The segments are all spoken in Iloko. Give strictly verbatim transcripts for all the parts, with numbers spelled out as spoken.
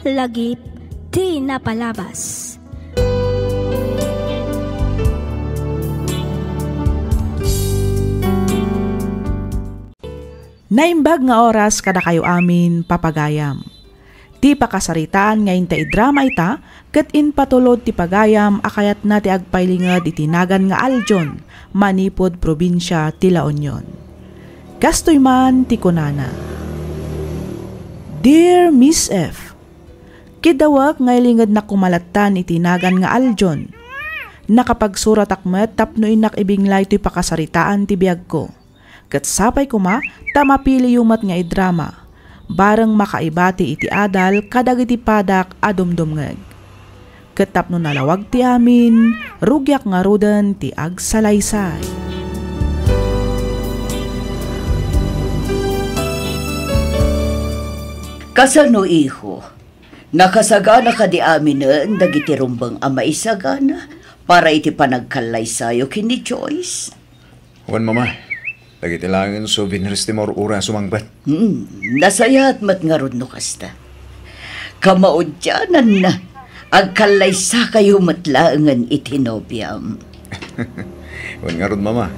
Lagip ti napalabas. Naimbag nga oras kadakayo amin, papagayam. Ti pakasaritaan nga inta idrama ita, ket impatulod ti pagayam a kayatna ti agpailinged iti nagan nga Aljon, manipud probinsia ti La Union. Kastoy man ti kunana, Dear Miss F, Kidawak nga ilingednak koma lattan iti nagan nga Aljon. Nakapagsuratak met tapno innak ibinglay toy pakasaritaan ti biagko. Ket sapay koma ta mapiliyo met nga idrama, bareng makaibati iti adal kadagiti padak a dumdumngeg. Ket tapno nalawag ti amin, rugiak ngaruden ti agsalaysay. Kasano, iho? Nakasagana kadi aminen dagiti rumbeng a maisagana para iti panagkallaysayo ken ni Joyce? Wen, Mama. Dagiti laengen souvenirs ti maur-uray a sumangpet. Hmm, nasayaat met ngarud no kasta. Kamaudiananna, agkallaysakayo met laengen iti nobiam. Wen ngarud, Mama.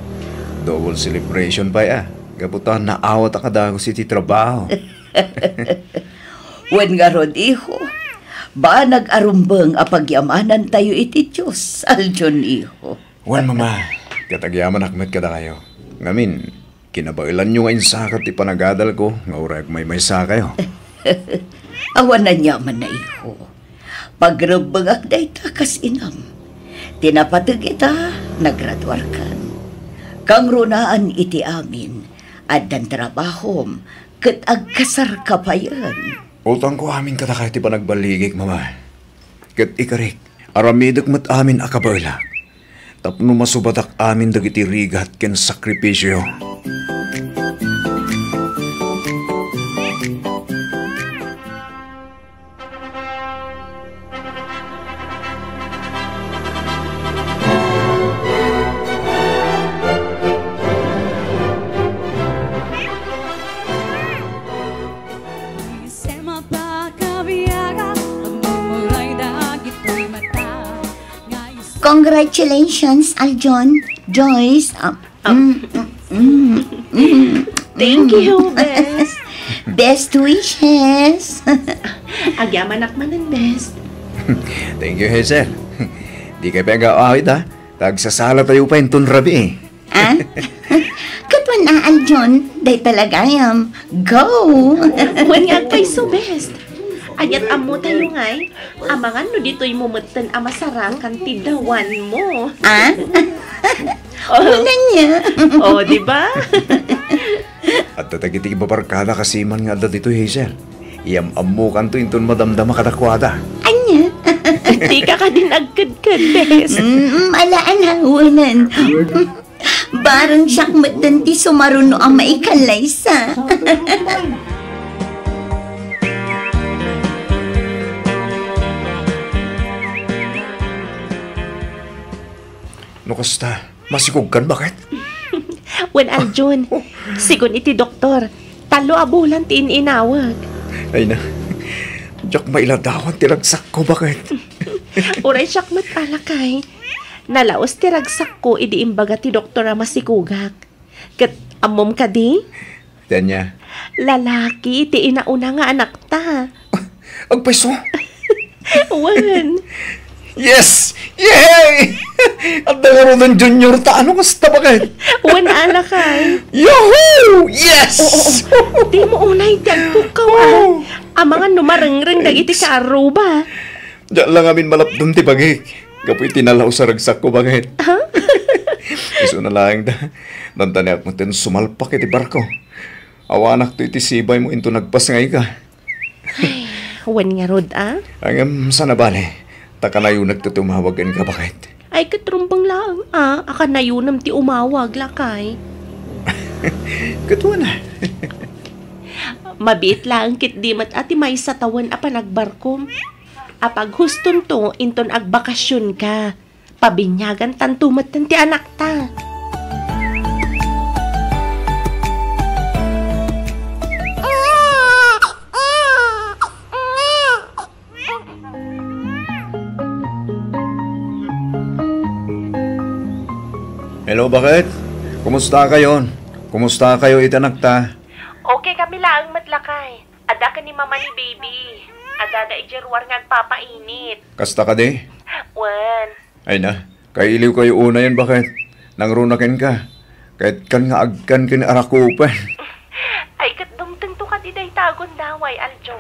Double celebration pay a. Gapu ta naawat a kadagus iti trabaho. Wen ngarud, iho, banag a rumbeng a pagyamanantayo iti Dios, Aljon, iho. Wen, Mama, ket agyamanak met kadakayo. Ngamin, kinabaelanyo nga insakat ti panagadalko nga uray agmaymaysakayo. Awan aniamanna, iho. Pagrebbengak dayta kas inam. Ti napateg ita, nagraduarkan. Kangrunaan iti amin, addan trabahom, ket agkasarka payen. Utangko amin kadakayo ti panagballigik, Mama. Ket ikarik, aramidek met amin a kabaelak, tapno masubadak amin dagiti rigat ken sakripisio. Congratulations, Aljon, Joyce. Ah, mm, mm, mm, mm. Thank you, Bes. Best wishes. Agyamanak manen, Bes. Thank you, Hazel. Dikay pay agawawid, ha? Ta agsasalatayo pay inton rabii. Ah? Ket wen a, Aljon, dayta la gayam. Go! Wen nga agpayso, Bes. Ania't ammotayo ngay, amangan no ditoymo metten a masarakan ti dawanmo. Ah? Oh. Wen ania? Oh, di ba? Adda dagiti ibabarkada kasiman nga adda ditoy, Hazel. Iyam-ammokanto inton madamdama kadakuada. Ania? Dika kadin agkedked, Bes. Mm, ala, ala, wenen. Bareng siak metten ti sumaruno a maikallaysa. No kasta, masikogkan, baket? Wen, Aljon, sigun iti doktor, tallo a bulan ti in-inawek. Ay na, diak mailadawan ti ragsakko, baket? Uray siak met a lakay. Nalaus ti ragsakko idi imbaga ti doktor a masikogak. Ket ammom kadi? Ti ania? Lalaki ti inauna nga anakta. Agpayso? Wen. Yes! Yay! Adda ngaruden junior ta, ano kasta, baket? Wen, ala kay. Yahoo! Yes! Oo, oo. Dimo unay ti agpukkaw, ah. Oo. Amangan no marengreng dagiti kaarruba. Diak la ngamin malapdon ti bagik gapu iti nalaus a ragsakko, baket. Ha? Isuna laeng da. Nantaniak metten sumalpak iti barko. Awanakto iti sibaymo inton agpasngayka. Ay, wen ngarud, a? Ngem saan a bale, ta kanayonekto ti umawag kenka, baket. Ay, ket rumbeng laeng, a, a kanayonem ti umawag, lakay. Ket wen a. Mabiit laeng ketdi met a ti maysa tawen a panagbarkom. Apaghustonto inton agbakasionka. Pabiniagantanto metten ti anakta. Hello, bakit? Kumusta kayo? Kumusta kayo iti anakta? Okay kami laeng met, lakay. Adda ken ni mama ni baby. Adda da idiay ruar nga agpapainit. Kasta kadi? Wen. Ay na, kailiw kayo unayen, bakit? Nangruna kenka. Ket kan nga agkan ken arakupen. Ay, ket dumtengto kadi dayta a gundaway, Aljon.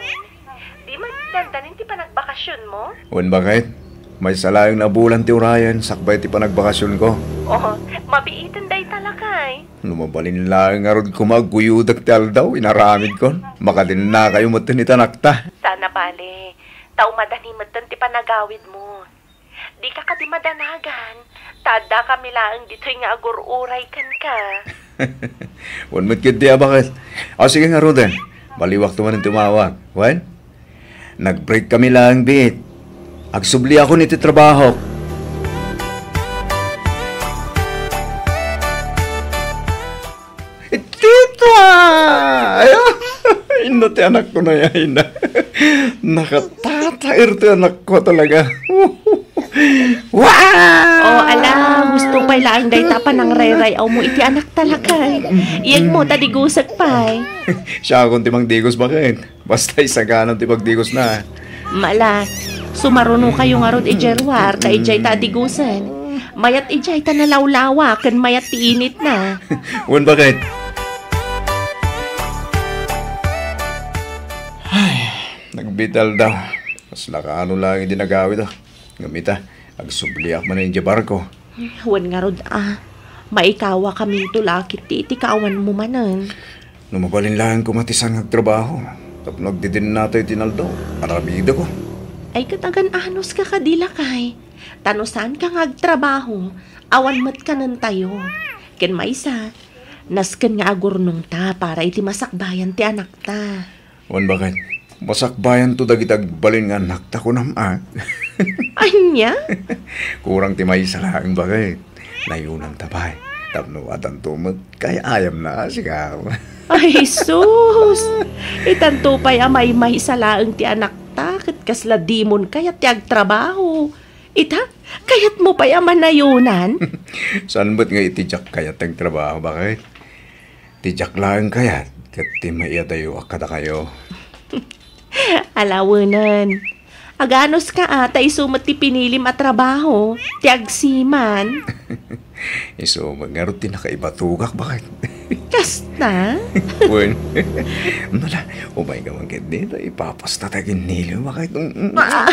Di man dandanin ti panagbakasionmo? Wen, bakit? Maysa laeng a bulan ti urayen sakbay ti panagbakasionko. Oh, mabiiten dayta, lakay. No mabalin laeng ngarud koma agguyudak ti aldaw, inaramidkon. Makadinna kayo metten iti anakta. Sana bale. Ta umadani metten ti panagawidmo. Dika kadi madanagan, ta adda kami laeng ditoy nga agur-uray kenka. Wen met ketdi a bakit. O sige ngaruden, baliwakto manen tumawag. Wen? Nag-break kami laeng biit. Agsubliakon iti trabahok. Tita! Ay, inno ti anakko na yan. Nakatataer ti anakko talaga. Wow! Oh, ala, gusto pay laeng dayta panangrayray-awmo iti anakta, lakay. Iyegmo ta digusek pay. Siakon ti mangdigos, bakit? Basta isaganam ti pagdigosna. Mala, sumaruno kayo ngarud idiay ruar, ta idiay ta adigusen. Mayat idiay ta nalawlawa, ken mayat ti initna. Wen, bakit? Ay, nagbital daw. Kasla kaano laeng idi nagawid, ah. Ngem ita, agsubliak manen idiay barko. Wen ngarud, ah. Maikawakaminto la ket ti, ti kaawanmo manen. No mabalin laeng koma ti saan nga agtrabaho, tapno agdidinnatayo ti inaldaw, aramideko. Ay, ket agan-anuska kadi, lakay. Ta no saanka nga agtrabaho, awan met kanentayo. Ken maysa, nasken nga agurnongta para iti masakbayan ti anakta. Wen, bakit? Masakbayanto dagiti agbalin nga annakta, kunam, a? Ania? Kurang ti maysa laeng, bakit? Nayunanta pay. Tapno adanto met, kay ayamna, sika. Ay, sus! Itanto pay a maymaysa laeng ti anakta, ket kasla dimon kayat ti agtrabaho. Ita, kayatmo pay a manayunan? Saan met nga iti diak kayat ti agtrabaho, bakit? Ti diak laeng kayat ket ti maiadayo a kadakayo. Alawenen. Aganuska a, ta isu met ti pinilim a trabaho, ti agsiman. Isu met ngarud ti nakaibatugak, bakit? Kasta? Wen. Nala, umayka man ketdi, ta ipapasta ta ginnilim, bakit? Mm, mm. Ah,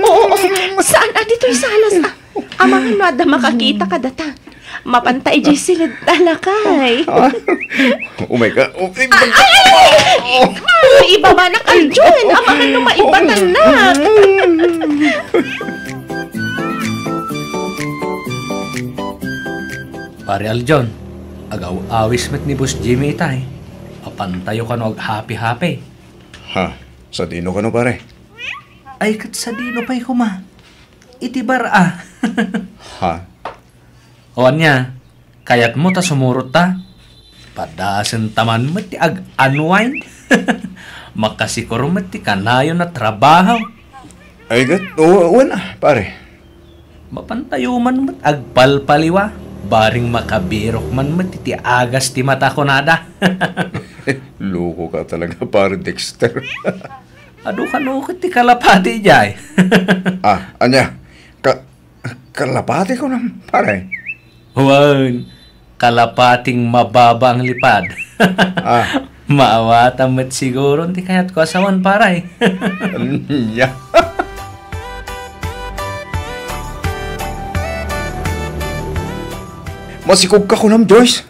oo, saan a ditoy salas, ah. Amangan no adda makakita kadata. Mapanta idiay siled ta, lakay. Ah, umayka. Oh, ay, ay, ay, ay! Ibaba na kayo dyan. Amangan no maibatannak. Pare Aljon, agaw-awis met ni Boss Jimmy itay. Mapantayo kano aghappy-happy. Ha? Sadino kano, pare? Ay, ket sadino pay koma? Iti bar a. Ha? O ania, kayatmo ta sumurot ta? Padasenta man met ti ag-unwind. Makasikuro met ti kanayon a trabaho. Ay, ket, o, wen a, pare. Mapantayo man met agpalpaliwa, bareng makabirok man met iti agas ti mata kunada. Loko ka talaga, pare Dexter. Adu kano ket ti kalapati idiay. Ah, ania? Ka-, kalapati kunam, pare? Wen, kalapating mababa ang lipad. Ah. Maawatam met siguro ti kayatko a sawen, pare. Ania? Masikog ka kunam, Joyce?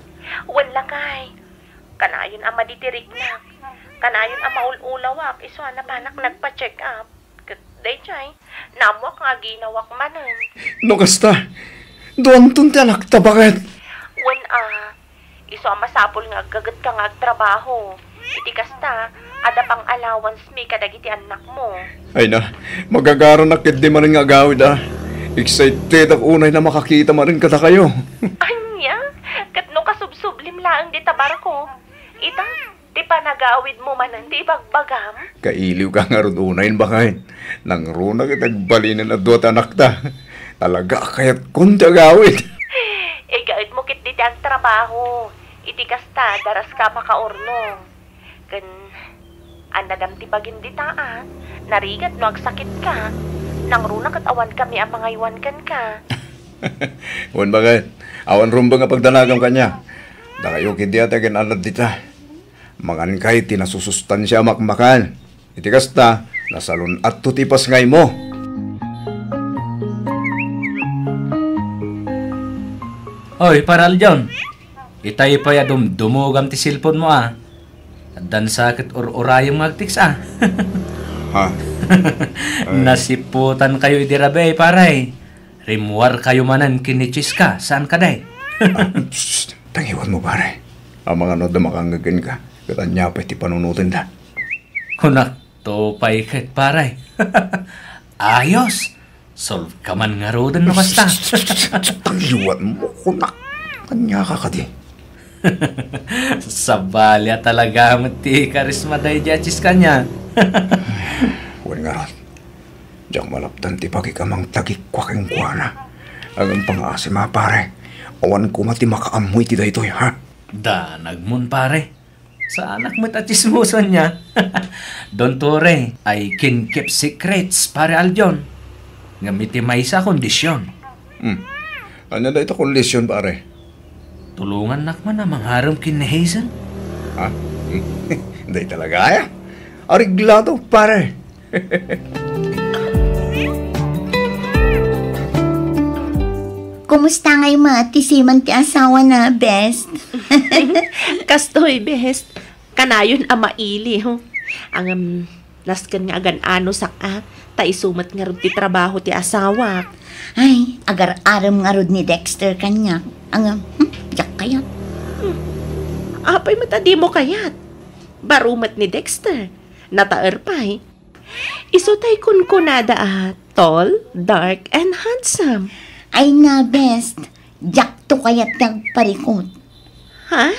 Wen, lakay. Kanayon a madi ti riknak. Kanayon a maul-ulawak isu a napanak nagpa-check up. Ket daydiay, naammoak nga aginawak manen. No kasta, duanton ti anakta, bakit? Wen a, isu a masapul nga aggagetka nga agtrabaho. Iti kasta, adda pang-allowance mi kadagiti annakmo. Ay na, magagaranak ketdi manen nga agawid a. Excitedak unay na makakita manen kadakayo. Ania? Ket no kasubsublim laeng dita barko? Ita, ti panagawidmo manen ti ibagbagam? Kailiw ka ngarud unayen, bakit? Nangruna ket agbalinen a dua ti anakta. Talaga a kayatkon ti agawid. Igaedmo ket Ang trabaho, iti kasta, daraska a makaurnong. Ken, annadam ti bagim dita a, narigat no agsakitka. Nangruna ket awan kami a mangaywan kenka. Wen, baket, awan rumbeng a pagdanagam kaniak. Dakayo ketdi a ti agan-annad dita. Mangankay ti nasusustansia a makmakan. Iti kasta, nasalun-atto ti ipasngaymo. Oy, Pare Aljon. Itay pay a dumdumogam ti cellphone mo, a. Addan sa ket ur-urayem nga agtext, a. Ha? Ay. Nasiputankayo idi rabii, pare. Rimmuarkayo manen ken ni Chiska, saan kadi? Ah, psst, tangiwanmo, pare. Amangan no adda makangngeg kenka, ket ania pay ti panunotenda? Kunak, to pay ket, pare. Ayos! Solve ka man ngaruden no kasta. Tangiwanmo, kunak. Ania ka kadi? Sabali a talaga met ti karisma daydi a Chiska ania. Wen ngarud, diak malapdan ti pakikam a mangtagikua kenkuana. Ngem pangaasim a, pare, awan koma ti makaammo iti daytoy, ha? Danagmon, pare. Saanak met a tsismoso ania. Don't worry, I can keep secrets, Pare Aljon. Ngem iti maysa a kondision. Hmm. Ania dayta kondision, pare? Tulongannak man a mangarem ken ni Hazel. Ha? Dayta talaga aya? Areglado, pare. Kumusta ngay met ti seaman ti asawana, Best? Kastoy, Best. Kanayon a maili, ho. Ngem, nasken nga agan-anosak a, ta isu met ngarud ti trabaho ti asawak. Ay, agar-arem ngarud ni Dexter kaniak. Ngem, hmm, diak kayat. Hmm. Apay met a dimo kayat? Baro met ni Dexter. Nataer pay. Isu tay kunkunada a tall, dark, and handsome. Ay na, Best. Diakto kayat ti agparikut. Ha?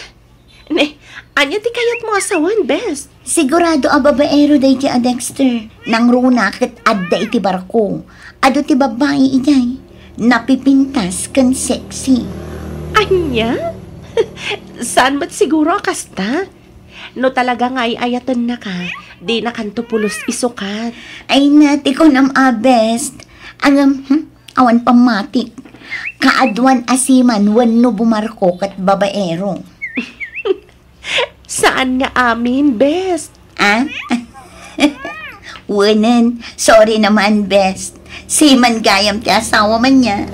Ne, ania ti kayatmo a sawen, Best? Sigurado a babaero daydi a Dexter. Nangruna ket adda iti barko. Adu ti babbai idiay. Napipintas ken sexy. Ania? Saan met siguro a kasta? No talaga nga ay-ayatennaka, dinakanto pulos isukat. Ay na, ti kunam a, Best. Ngem, hmm, awan pammatik. Kaaduan a seaman wenno bumarko ket babaero. Saan nga amin, Best? Ah? Wenen, sorry naman, Best. Seaman gayam ti asawam ania.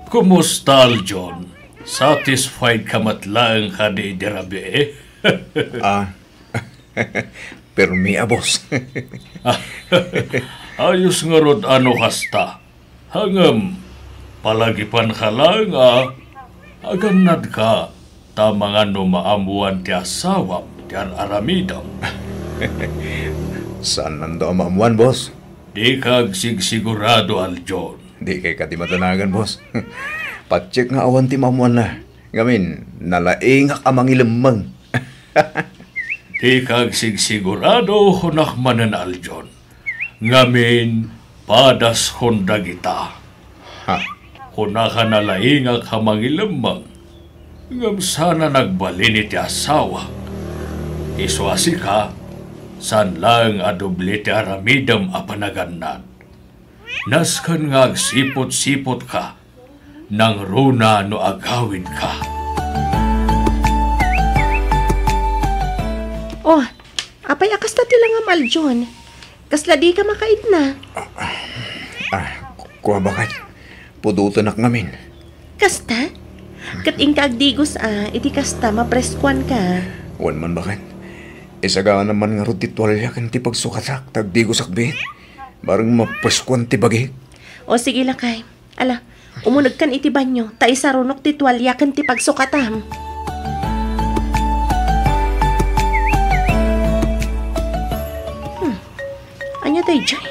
Kumusta, Aljon? Satisfied ka met laeng kadi idi rabii? Ah, permi a, boss. Ayos ngarud a no kasta. Ngem, palagipanka laeng a agannadka, ta amangan no maammoan ti asawam ti ar-aramidem. Saannanda a maammoan, boss. Dika agsigsigurado, Aljon. Dikay kadi madanagan, boss. Patsekak nga awan ti maammoanna. Ngamin, nalaingak a mangilemmeng. Dika agsigsigurado, kunak manen, Aljon. Ngamin, padaskon dagita. Ha? Kunaka, nalaingak a mangilemmeng. Ngem saan a nagbalin iti asawak. Isu a sika, saan laeng a doble ti aramidem a panagannad. Nasken nga agsipot-sipotka, nangruna no agawidka. Oh, apay a kasta ti langam, Aljon? Kasla dika makaitna? Ah, ah, kua, baket. Pudotenak ngamin. Kasta? Ket inka agdigos a, iti kasta, mapreskuanka. Wen man, baket. Isagaanam man ngarud ti tualia ken ti pagsukatak, ta agdigosak biit. Bareng mapreskuan ti bagik. O, sige, lakay. Ala, umunegkan iti banio, ta isarunok ti tualia ken ti pagsukatam. Hmm. Ania daydiay?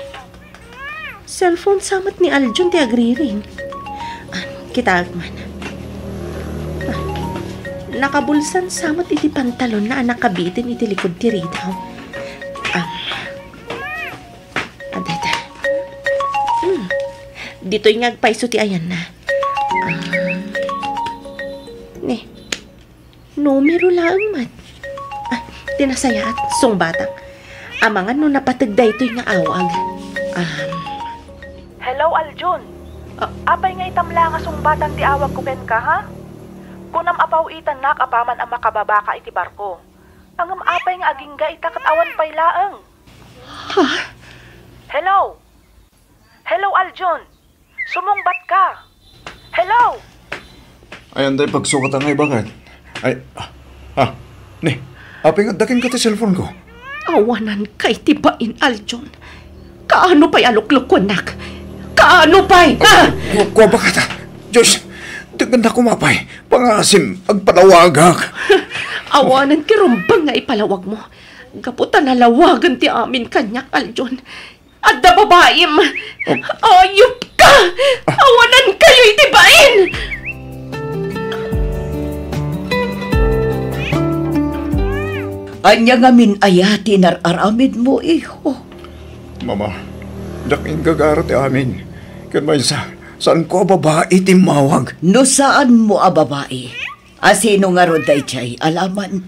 Cellphone sa met ni Aljon ti agriring. Ah, kitaek man. Ah, nakabulsan sa met iti pantalonna a nakabiten iti likud ti ridaw. Ah. Adda, adda. Hmm. Ditoy nga agpayso ti ayanna. Ah. Ni, numero laeng met. Ah, ti nasayaat, sungbatak. Amangan no napateg daytoy nga awag. Um. Hello, Aljon. Ah. Apay nga itam la nga sungbatan ti awagko kenka, ha? Kunam a paw-itannak apaman a makababaka iti barko. Ngem apay nga agingga ita ket awan pay laeng? Ha? Hello? Hello, Aljon? Sumungbat ka? Hello? Ay, anday pagsukatan nga ibagat. Ay, ah, ah, ni, apay nga adda kenka ti cellphone ko? Awanan kay ti bain, Aljon. Kaano pay a luklukuennak? Kaano pay? Ah, ah! Ku-, kua bakata. Diyos, daganda kumapay. Pangasim, agpalawagak. Awanan ti rumbeng nga ipalawag mo. Gapu ta nalawagen ti amin kaniak, Aljon. Adda babaim. Oh. Ayup ka! Ah. Awanan kayo iti bain! Ania ngamin aya ti inar-aramid mo, iho? Mama, diak inggagara ti amin. Ken maysa, saan ko a babai ti immawag. No saan mo a babai, a sino ngarud daydiay a laman?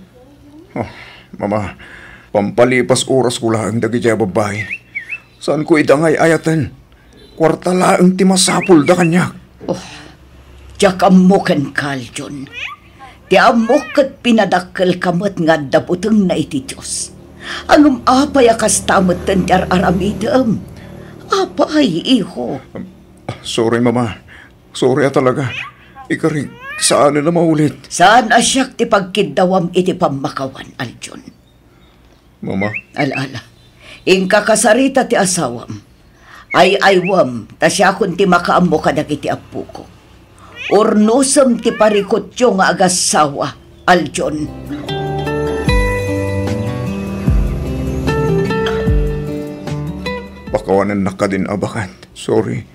Oh, Mama, pampalipas oras ko laeng dagiti a babbai. Saan ko ida nga ay-ayaten. Kuarta laeng ti masapulda kaniak. Oh, diak ammo kenka, Aljon. Ti ammok ket pinadakkelka met nga adda butengna iti Dios. Ngem apay a kasta metten ti ar-aramidem? Apay, iho? Ah, sorry, Mama. Sorry a talaga. Ikarik, saanen a maulit. Saan a siak ti pagkiddawam iti pammakawan, Aljon. Mama. Ala, ala. Inka kasarita ti asawam. Ay-aywem, ta siakon ti makaammo kadagiti appoko. Urnosem ti parikutyo nga agassawa, Aljon. Pakawanennak kadin, Abakat. Sorry.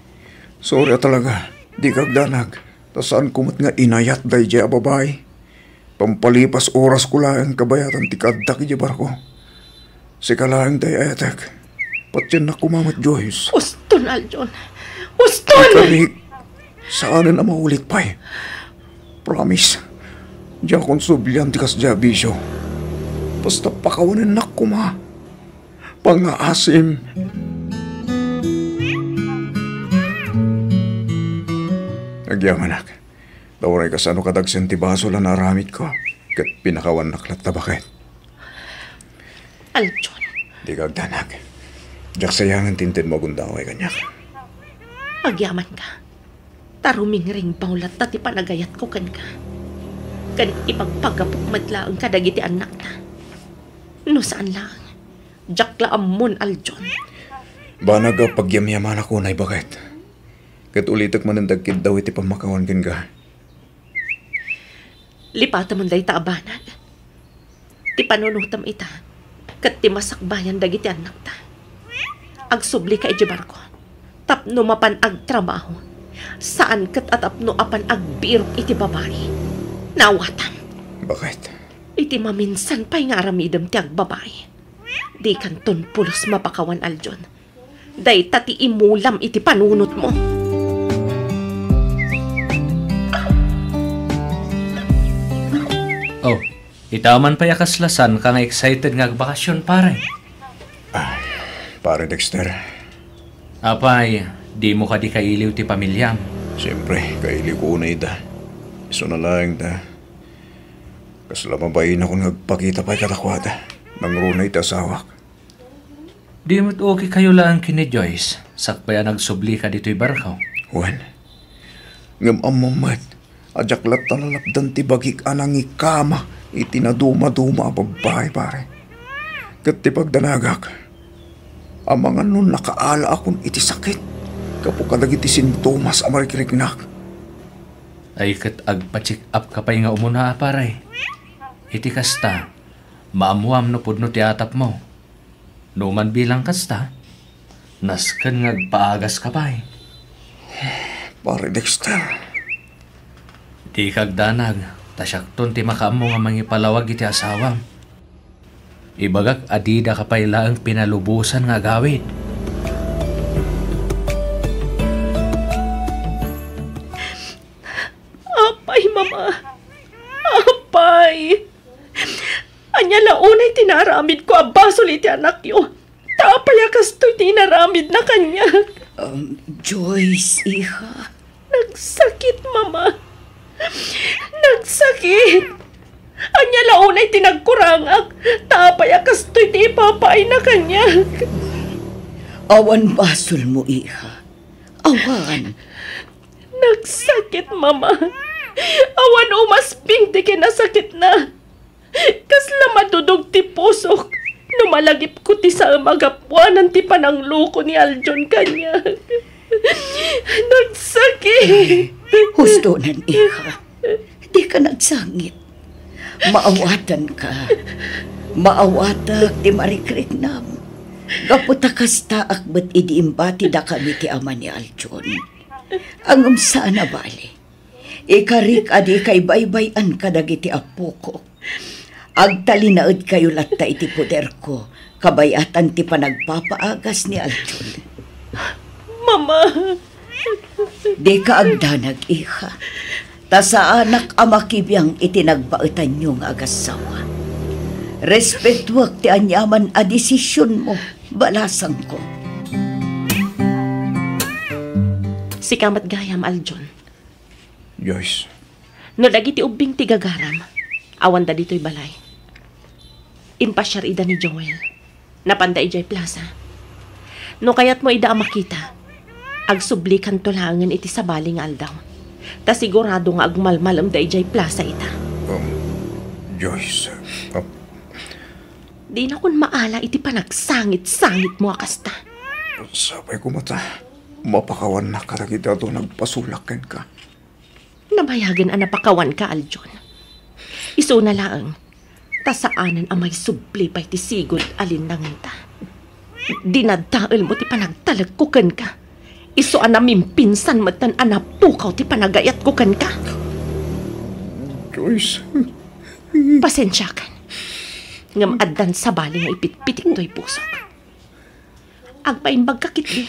Sorry a talaga. Dika agdanag. Ta saan ko met nga inayat daydiay a babai. Pampalipas oras ko laeng kabayatan ti kaaddak idiay barko. Sika laeng ti ay-ayatek. Patiennak koma met, Joyce. Uston, Aljon. Uston! Ikarik, saanen a maulit pay. Promise. Diakon sublian ti kasdiay a bisio. Basta pakawanennak koma. Pangaasim. Agyamanak. Ta uray kasano kadagsen ti basol a naaramidko, ket pinakawannak latta, baket. Aljon. Dika agdanag. Diak sayangen ti inted mo a gundaway kaniak. Agyamanka. Ta rumingringbaw latta ti panagayatko kenka. Ken ipagpagapok met laeng kadagiti annakta. No saan laeng, diak la ammon, Aljon. Banag a pagyamyamanak unay, baket. Ket ulitek manen ti agkiddaw iti pammakawan kenka. Lipatemon dayta a banag. Ti panunotem ita, ket ti masakbayan dagiti annakta. Agsublika idiay barko tapno mapan agtrabaho. Saan ket a tapno apan agbirok iti babai. Naawatam. Baket? Iti maminsan pay nga aramidem ti agbabai. Dikanton pulos mapakawan, Aljon. Dayta ti imulam iti panunotmo. Oh, ita man pay a kasla saanka nga excited nga agbakasyon, pare? Ah, Pare Dexter. Apay, dimo kadi kailiw ti pamiliam? Siempre, kailiwko unay ida. Isuna laeng ta, kasla mabainak nga agpakita pay kadakuada. Nangruna iti asawak. Di met okay kayo laeng ken ni Joyce, sakbay a nagsublika ditoy barko? Wen, ngem ammom met a diak latta nalapdan ti bagik a nangikama iti nadumaduma a babbai, pare. Ket ti pagdanagak, amangan no nakaalaakon iti sakit gapu kadagiti sintomas a marikriknak. Ay ket agpa-check up ka pay nga umuna, pare. Iti kasta, maammuam no pudno ti atapmo. No man bilang kasta, nasken nga agpaagas ka pay. Pare Dexter. Dika agdanag, ta siakton ti makaammo nga mangipalawag iti asawam. Ibagak a dida ka pay laeng pinalubosan nga agawid. Ania la unay ti naaramidko a basol iti anakyo? Ta apay a kastoy ti inaramidna kaniak? Um, Joyce, iha. Nagsakit, Mama. Nagsakit. Ania la unay ti nagkurangak? Ta apay a kastoy ti ipapaayna kaniak? Awan basolmo, iha. Awan. Nagsakit, Mama. Awan umasping ti kinasakitna. Kasla madudog ti pusok no malagipko ti saem a gapuanan ti panangloko ni Aljon kaniak. Nagsakit. Hustonan, iha. Dika nagsangit. Maawatanka. Maawatak ti marikriknam. Gapu ta kastaak met idi imbatidakami ti ama ni Aljon. Ngem saan a bale. Ikarik a dika ibaybay-an kadagiti appokok. Agtalinaedkayo latta iti poderko, kabayatan ti panagpapaagas ni Aljon. Mama! Dika agdanag, iha. Ta saanak a makibiang iti nagbaetanyo nga agassawa. Respetuak ti aniaman a desisionmo, balasangko. Sika met gayam, Aljon. Joyce. No dagiti ubbing ti gagaram, awanda ditoy balay. Impasiar ida ni Joel. Napanda idiay plasa. No kayatmo ida a makita, agsublikanto laengen iti sabali nga aldaw. Ta sigurado nga agmalmalemda idiay plasa ita. Um, Joyce, ah, Dinakon maala iti panagsangit-sangitmo a kasta. Sapay koma ta mapakawannak kadagiti adu a nagpasulak kenka. Nabayagen a napakawanka, Aljon. Isuna laeng, ta saanen a maisubli pay ti sigud a linnangenta. Dinadaelmo ti panagtalekko kenka. Isu a namimpinsan metten a napukaw ti panagayatko kenka. Joyce. Pasensiakan. Ngem addan sabali nga ipitpitik toy pusok. Agpaimbagka ketdi,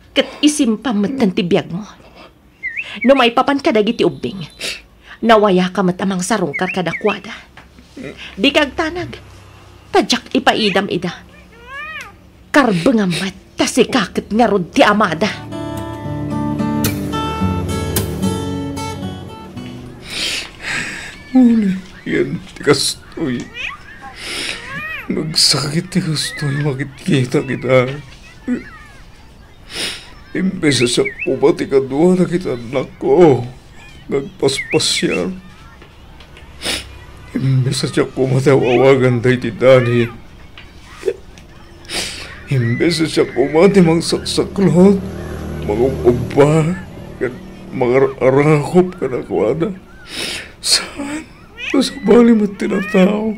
ket isimpam metten ti biagmo. No maipapan kadagiti ubbing, nawayaka met a mangsarungkar kadakuada. Dika agtanag, ta diak ipaidam ida. Karbengam met ta sika ket ngarud ti amada. Uligen ti kastoy. Nagsakit ti kastoy makitkita kita. Imbes a siak koma ti kadua dagiti annakko nga agpaspasiar, imbes a siak koma ti aw-awagan daydi Dani, imbes a siak koma ti mangsaksaklot, mangub-ubba, ken mangar-arakop kadakuada. Saan? No sabali met ti natao.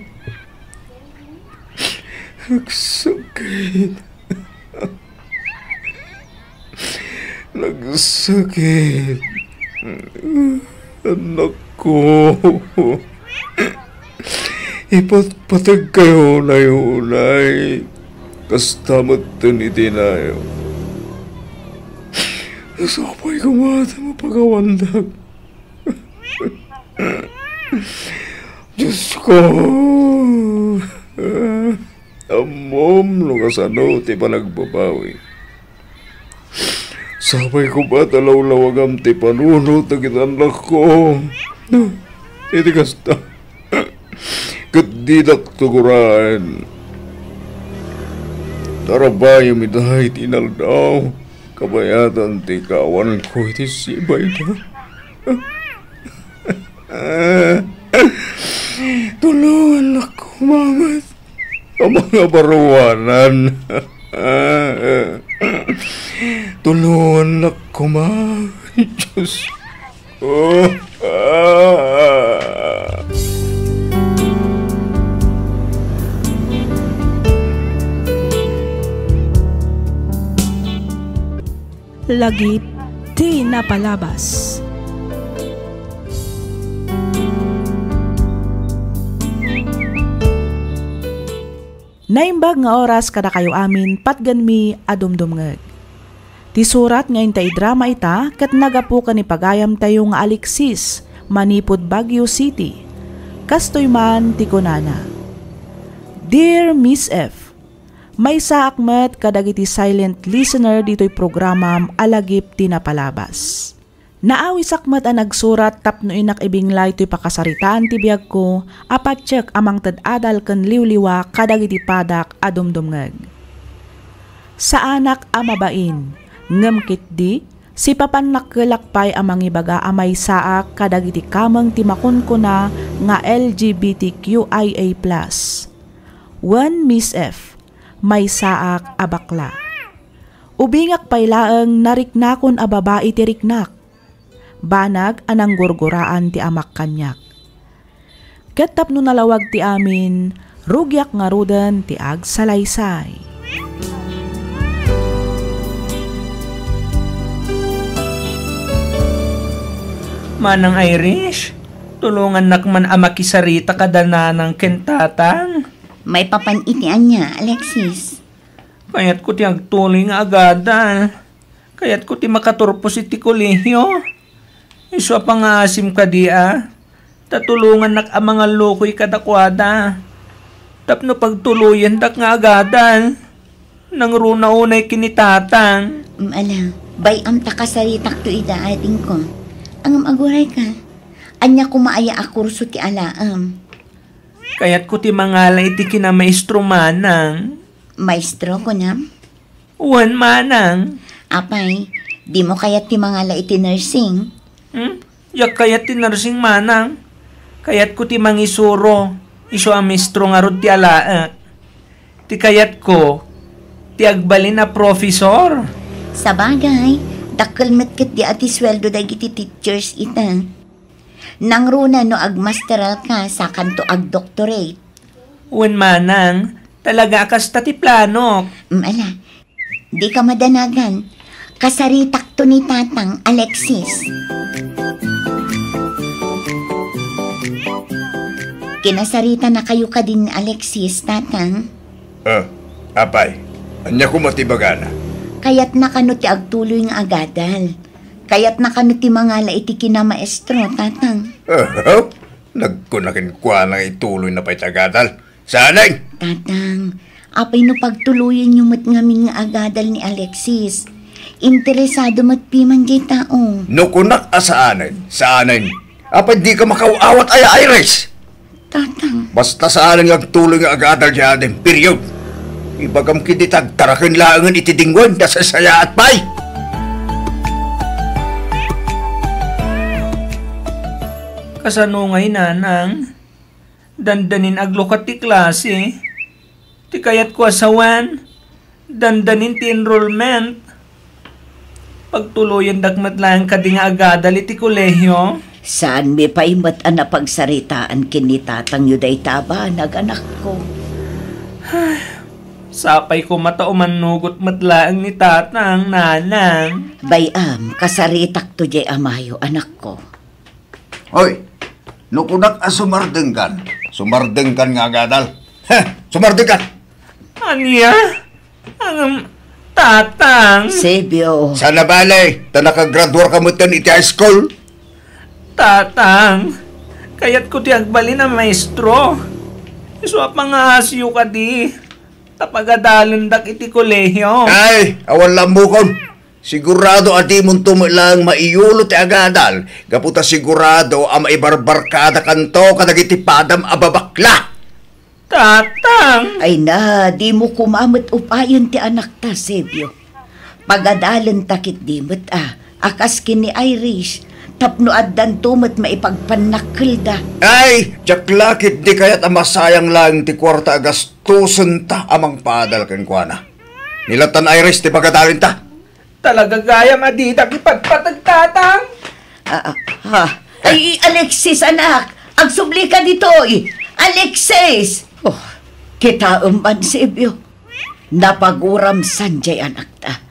Nagsakit. Nagsakit. Annakko. Ipatpategkayo unay-unay. Kasta metten iti nayo. Sapay koma ta mapakawandak. Diosko, ammom no kasano ti panagbabawi. Sapay koma ta lawlawagam ti panunot dagiti annakko. Iti kasta, ket didak tugoraen. Tarabayem ida iti inaldaw. Kabayatan ti kaawanko iti sibayda. Tulongannak koma met a mangabaruanan. Tulongannak koma, Diyos. Lagip ti napalabas. Naimbag nga oras kadakayo amin, patgenmi a dumdumngeg. Ti surat nga intay drama ita ket naggapu ken ni pagayamtayo nga Alexis manipud Baguio City. Kastoy man ti kunana, Dear Miss F, maysaak met kadagiti silent listener ditoy programam a lagip ti napalabas. Naawisak met a nagsurat tapno innak ibinglay toy pakasaritaan ti biagko a patiek a mangted adal ken liwliwa kadagiti padak a dumdumngeg. Saanak a mabain, ngem ketdi, sipapannakkelak pay a mangibaga a maysaak kadagiti kameng ti makunkuna nga L G B T Q I A plus. Wen Miss F, maysaak a bakla. Ubingak pay laeng nariknakon a babai ti riknak. Banag a nanggurguraan ti amak kaniak. Ket tapno nalawag ti amin, rugiak ngaruden ti agsalaysay. Manang Irish, tulongannak man a makisarita kada nanang ken tatang. Maipapan iti ania, Alexis? Kayatko ti agtuloy nga agadal. Kayatko ti makaturpos iti kolehio. Isu a pangaasim kadi a, ta tulongannak a mangallukoy kadakuada. Tapno pagtuloyendak nga agadal. Nangruna unay ken ni tatang. Mm, ala, bay-am ta kasaritakto ida, adingko. Ngem agurayka, ania koma aya a kurso ti alaem? Kayatko ti mangala iti kinamaestro manang. Maestro, kunam? Wen, manang. Apay, dimo kayat ti mangala iti nursing? Hmm? Diak kayat ti nursing, manang. Kayatko ti mangisuro, isu a maestro ngarud ti alaek. Ti kayatko, ti agbalin a professor. Sabagay, dakkel met ketdi a ti sueldo dagiti teachers ita. Nangruna no agmasteralka, sakanto agdoctorate. Wen, manang, talaga a kasta ti planok. Mm, ala, dika madanagan. Kasaritakto ni tatang, Alexis. Kinasaritanakayo kadi ni Alexis, tatang? Ah, apay, ania koma ti ibagana? Kayatna kano ti agtuloy nga agadal? Kayatna kano ti mangala iti kinamaestro, tatang? Ah, nagkuna kenkuana nga ituloyna pay ti agadal. Saanen? Tatang, apay no pagtuloyenyo met ngamin nga agadal ni Alexis? Interesado met piman diay tao. No kunak a saanen, saanen. Apay dika makaw-awat aya, Iris? Tatang. Basta saanen nga agtuloy nga agadal diay aden, period. Ibagam ketdi ta agtaraken laengen iti dingwen, nasasayaat pay. Kasano ngay, nanang? Dandanin aglukat ti klase. Ti kayatko a sawen, dandanin ti enrollment. Pagtuloyendak met laeng kadi nga agadal iti kolehio. Saanmi pay met a napagsaritaan ken ni tatangyo dayta a banag, anakko. Sapay koma ta umannugot met laeng ni tatang, nanang. Bay-am, kasaritakto diay amayo, anakko. Hoy, no kunak a sumardengkan, sumardengkan nga agadal. Heh, sumardengkan! Ania? Ngem, tatang. Sebio. Saan a bale, ta nakagraduarka metten iti high school. Tatang, kayatko ti agbalin a maestro. Isu a pangaasiyo kadi, ta pagadalendak iti kolehio. Ay, awan la ammokon. Sigurado a dimonto met laeng maiyulo ti agadal, gapu ta sigurado a maibarbarkadakanto kadagiti padam a babakla. Tatang! Ay na, dimo koma met upayen ti anakta, Sebio. Pagadalenta ketdi met a, a kas ken ni Iris, tapno addanto met maipagpannakkelda. Ay, diak la ketdi kayat a masayang laeng ti kuarta a gastosenta a mangpaadal kenkuana. Ni latan Iris ti pagadalenta. Talaga gayam a didak ipatpateg, tatang? Ah, ah, ah. Ay, Alexis, anak! Agsublika ditoy! Alexis! Oh, kitaem man, Sebio. Napaguram san diay anakta.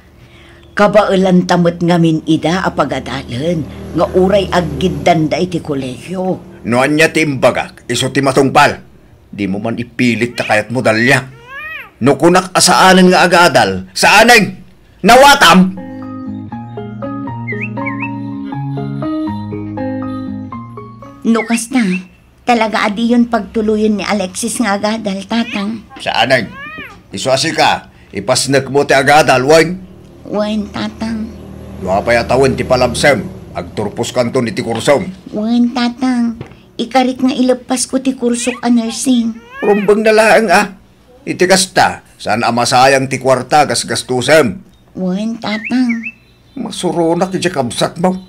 Kabaelanta met ngamin ida a pagadalen nga uray aggiddanda iti kolehio. No ania ti imbagak, isu ti matungpal. Dimo man ipilit ta kayatmo, Dalia. No kunak a saanen nga agadal, saanen! Nawatam! No kasta, Talaga a diyon pagtuloyen ni Alexis nga agadal, Tatang. Saanen. Isu a sika, ipasnekmo ti agadal, wen? Wen, Tatang. No apay a tawen ti palabsem, agturposkanton iti kursom. Wen, Tatang. Ikarik nga ileppasko ti kursok a nursing. Rumbeng na laeng, a. Iti kasta, saan a masayang ti kuarta a gasgastosem. Wen, Tatang. Masuronak idiay kabsatmo.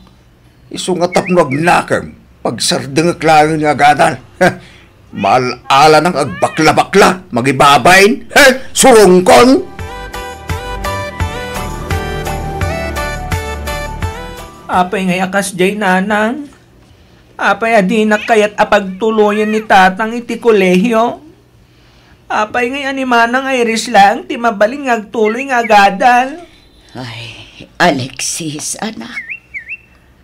Isu nga tapno agnakem, pagsardengek laeng nga agadal. Maal-alanak agbaklabakla, magibabain. Surongkon! Apay ngay a kasdiay, Nanang? Apay a dinak kayat a pagtuloyen ni Tatang iti kolehio? Apay ngay a ni Manang Iris laeng ti mabalin nga agtuloy nga agadal? Ay, Alexis, anak.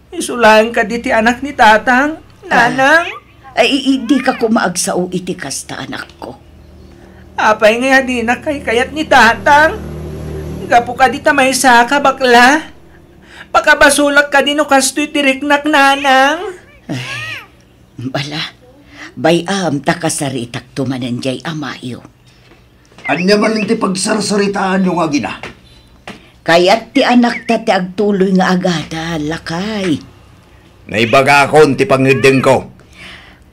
Isu laeng kadi ti anak ni Tatang, Nanang? Ay, i-, i-, dika koma agsao iti kasta, anakko. Apay ngay a dinak kaykayat ni Tatang? Gapu kadi ta maysaka, bakla? Pakabasolak kadi no kastoy ti riknak, Nanang? Ay, bala, bay-am ta kasaritakto manen diay amayo. Ania manen ti pagsarsaritaanyo nga agina? Kayat ti anakta ti agtuloy nga agadal, lakay. Naibagakon ti pangngeddengko.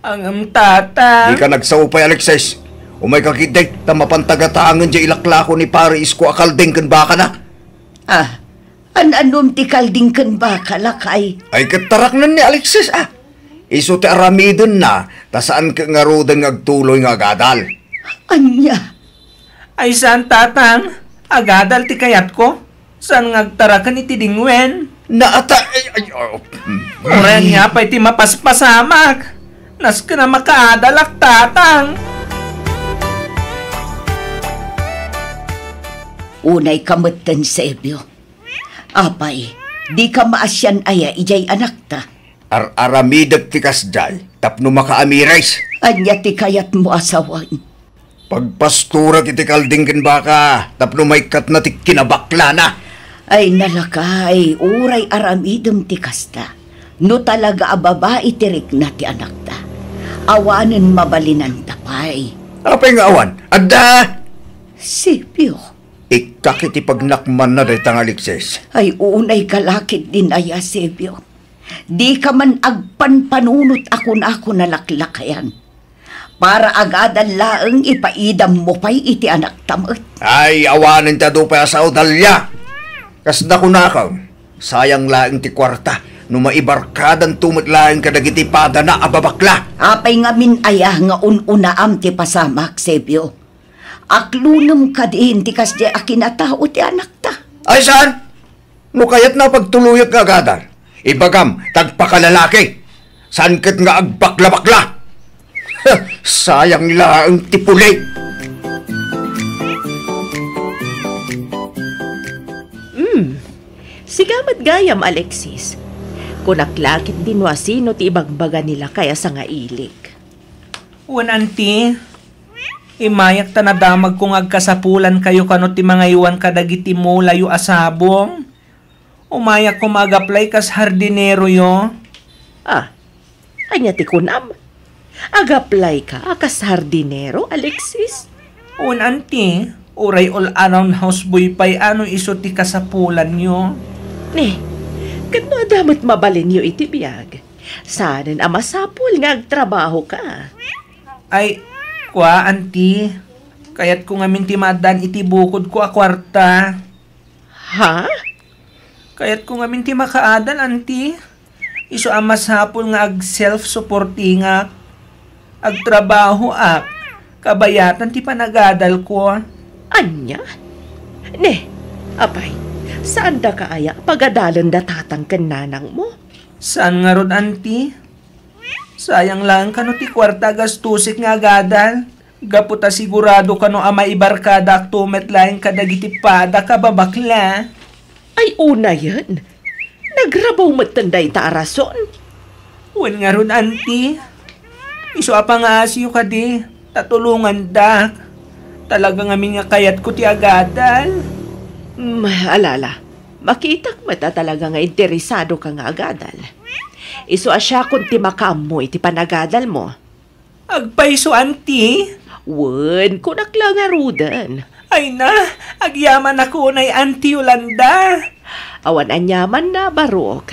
Ngem, Tatang. Dika nagsao pay, Alexis. Umayka ketdi, ta mapan tagatangen diay ilaklako ni Pare Isko a kalding ken bakana. Ah, an-anom ti kalding ken baka, lakay? Ay, ket taraknen ni Alexis, a. Isu ti aramidenna, ta saan ket ngaruden nga agtuloy nga agadal. Ania? Ay, saan, Tatang. Agadal ti kayatko. Saan nga agtaraken iti dingwen? Naata-, ay, ay, oh, hmm. Uray ania pay ti mapaspasamak. Nasken a makaadalak, Tatang. Unayka metten, Sebio. Apay, dika maasian aya idiay anakta? Ar-aramidek ti kasdiay tapno makaamiris. Ania ti kayatmo a sawen? Pagpastorek iti kalding ken baka tapno maikkatna ti kinabaklana. Ay, nalakay, uray aramidem ti kasta. No talaga a babai ti rikna ti anakta, awanen mabalinanta pay. Apay nga awan? Adda! Sebio. Ikkak iti pagnakmanna dayta nga Alexis. Ay, unayka la ketdin aya, Sebio. Dika man agpanpanunot a kunakon a laklakayan. Para agadal laeng ipaidammo pay iti anakta met. Ay, awanen ti adu pay a sao, Dalia. Kasla kunakem, sayang laeng ti kuarta no maibarkadanto met laeng kadagiti padana a babakla. Apay ngamin aya nga un-unaam ti pasamak, Sebio? Aklonem kadin ti kasdiay a kinatao ti anakta. Ay, saan? No kayatna a pagtuloyek nga agadal, ibagam ta agpakalalaki. Saan ket nga agbaklabakla. Sayang laeng ti puli. Hmm. Sika met gayam, Alexis. Kunak la ketdi no asino ti ibagbaga ni lakay a sangailik. Wen, anti, imayak ta nadamagko nga agkasapulankayo kano ti mangaywan kadagiti mulayo a sabong. Umayak koma ag-apply kas hardineroyo. Ah, ania ti kunam? Ag-apply ka a kas hardinero, Alexis? Wen, anti, uray all-around houseboy pay a no isu ti kasapulanyo. Ne, ket no adda met mabalinyo iti biag, saanen a masapul nga agtrabaho ka? Ay, kua, anti. Kayatko ngamin ti maaddaan iti bukodko a kuarta. Ha? Kayatko ngamin ti makaadal, anti. Isu a masapul nga ag-self-supportingak. Agtrabahoak. Kabayatan ti panagadalko. Ania? Ne, apay, saandaka aya a pagadalen da tatang ken nanangmo? Saan ngarud, anti. Sayang laeng kano ti kuarta a gastosek nga agadal. Gapu ta sigurado kano a maibarkadaakto met laeng kadagiti padak a babakla. Ay, unayen. Nagrabaw metten dayta a rason. Wen ngarud, anti. Isu a pangaasiyo kadi, ta tulongandak. Talaga ngamin nga kayatko ti agadal. Mm, alala, makitak met a talaga nga interesado ka nga agadal. Isu a siakon ti makaammo iti panagadalmo. Agpayso, Auntie? Wen, kunak la ngaruden. Ay na, agyamanak unay, Auntie Yolanda. Awan aniamanna, Barok.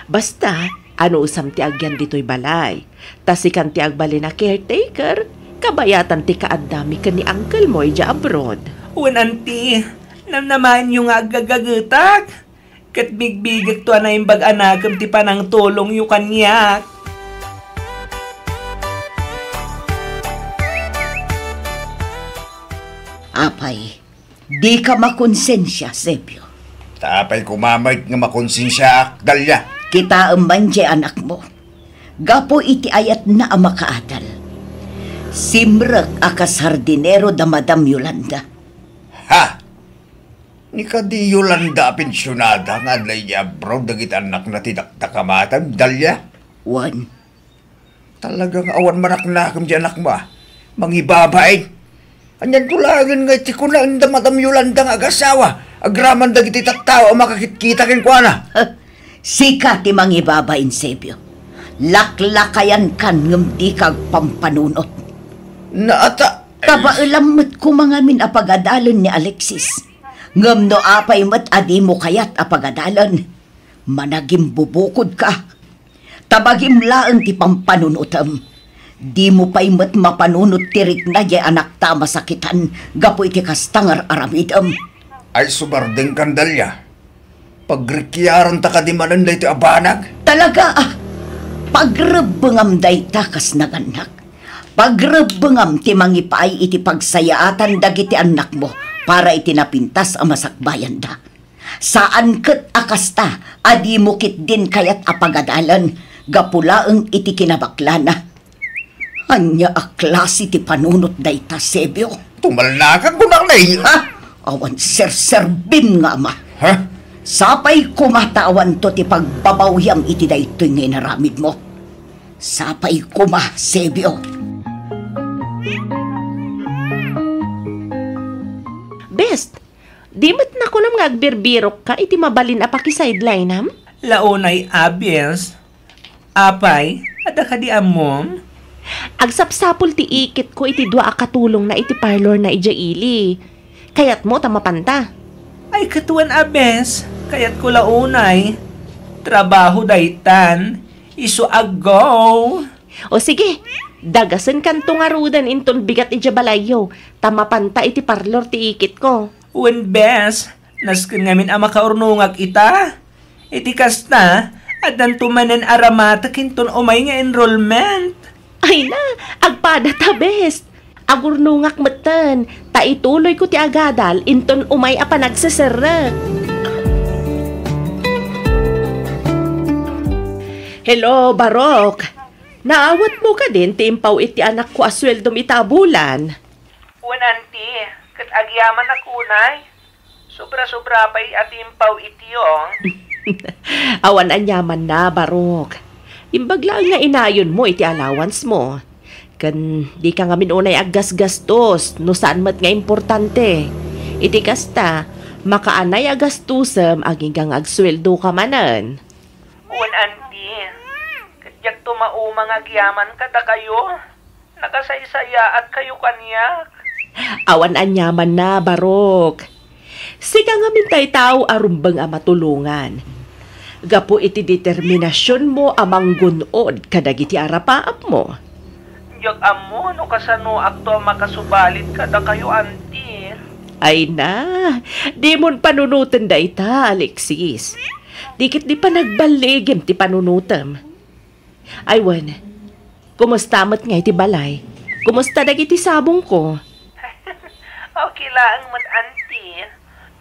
Basta, anusam ti agyan ditoy balay. Ta sikan ti agbalin a caretaker, kabayatan ti kaaddami ken ni uncle mo idiay abroad. Wen, Auntie, namnamaenyo nga aggagagetak. Ket bigbigekto a naimbag a nakem ti panangtulongyo kaniak. Apay, dika makonsensia, Sebio? Ta apay koma met nga makonsensiaak, Dalia? Kitaem man diay anakmo. Gapu iti ayatna a makaadal. Simrek a kas hardinero da Madam Yolanda. Ha! Ni kadi Yolanda a pensionada nga adda idiay abroad dagiti annakna ti dakdakamatem, Dalia? Wen. Talaga nga awan manaknakem ti anakmo, a? Mangibabain. Anianto laengen nga iti kuna da Madam Yolanda nga agasawa, agraman dagiti tattao a makakitkita kenkuana? Sika ti mangibabain, Sebio. Laklakayankan ngem dika agpampanunot. Naata-, Kabaelam met koma ngamin a pagadalen ni Alexis. Ngem no apay met a dimo kayat a pagadalen, managimbubukodka. Ta bagim laeng ti pampanunotem. Dimo pay met mapanunot ti rikna diay anakta a masakitan gapu iti kasta nga ar-aramidem. Ay, subardengkan, Dalia. Pagrikiaranta kadi manen daytoy a banag? Talaga, a? Pagrebbengam dayta kas nagannak. Pagrebbengam ti mangipaay iti pagsayaatan dagiti annakmo para iti napintas a masakbayanda. Saan ket a kasta a dimo ketdin kayat a pagadalen gapu laeng iti kinabaklana. Ania a klase ti panunot dayta, Sebio? Tumalnakan, kunak, nay. Ha? Awan serserbim nga ama. Ha? Sapay koma ta awanto ti pagbabawiam iti daytoy nga inaramidmo. Sapay koma, Sebio. Best, di met nakunam nga agbirbirokka iti mabalin a pakisidelinam? Launay, a, Bes. Apay, adda kadi ammom? Agsapsapul ti iketko iti dua a katulongna iti parlorna idiay ili. Kayatmo ta mapanta? Ay, ket wen a, Bes. Kayatko la unay. Trabaho daytan. Isu a go. O sige, dagasenkanto ngaruden inton bigat idiay balayyo, ta mapanta iti parlor ti iketko. Wen, Bes, nasken ngamin a makaurnongak ita. Iti kasta, addanto manen a ramatek inton umay nga enrollment. Ay na, agpadata, Bes. Agurnongak metten, ta ituloyko ti agadal inton umay a panagseserrek. Hello, Barok. Naawatmo kadin ti impaw iti anakko a sueldom ita a bulan? Wen, Auntie, ket agyamanak unay. Sobra-sobra pay a ti impaw iti, o. Awan aniamanna, Barok. Imbag laeng nga inayonmo iti allowance mo. Ken dika ngamin unay aggasgastos no saan met nga importante. Iti kasta, makaanay a gastosem agingga nga agsueldoka manen. Wen, Auntie, ket diakto mauma nga agyaman kadakayo. Nakasaysayaatkayo kaniak. Awan aniamanna, Barok. Sika ngamin tay tao a rumbeng a matulongan. Gapu iti determinasionmo a manggun-od kadagiti arapaapmo. Diak ammo no kasanoakto a makasubalit kadakayo, Auntie. Ay na, dimon panunoten dayta, Alexis. Di ket di panagballigem ti panunotem. Ay wen, kumusta met ngay ti balay? Kumusta dagiti sabongko? Okay laeng met, Auntie.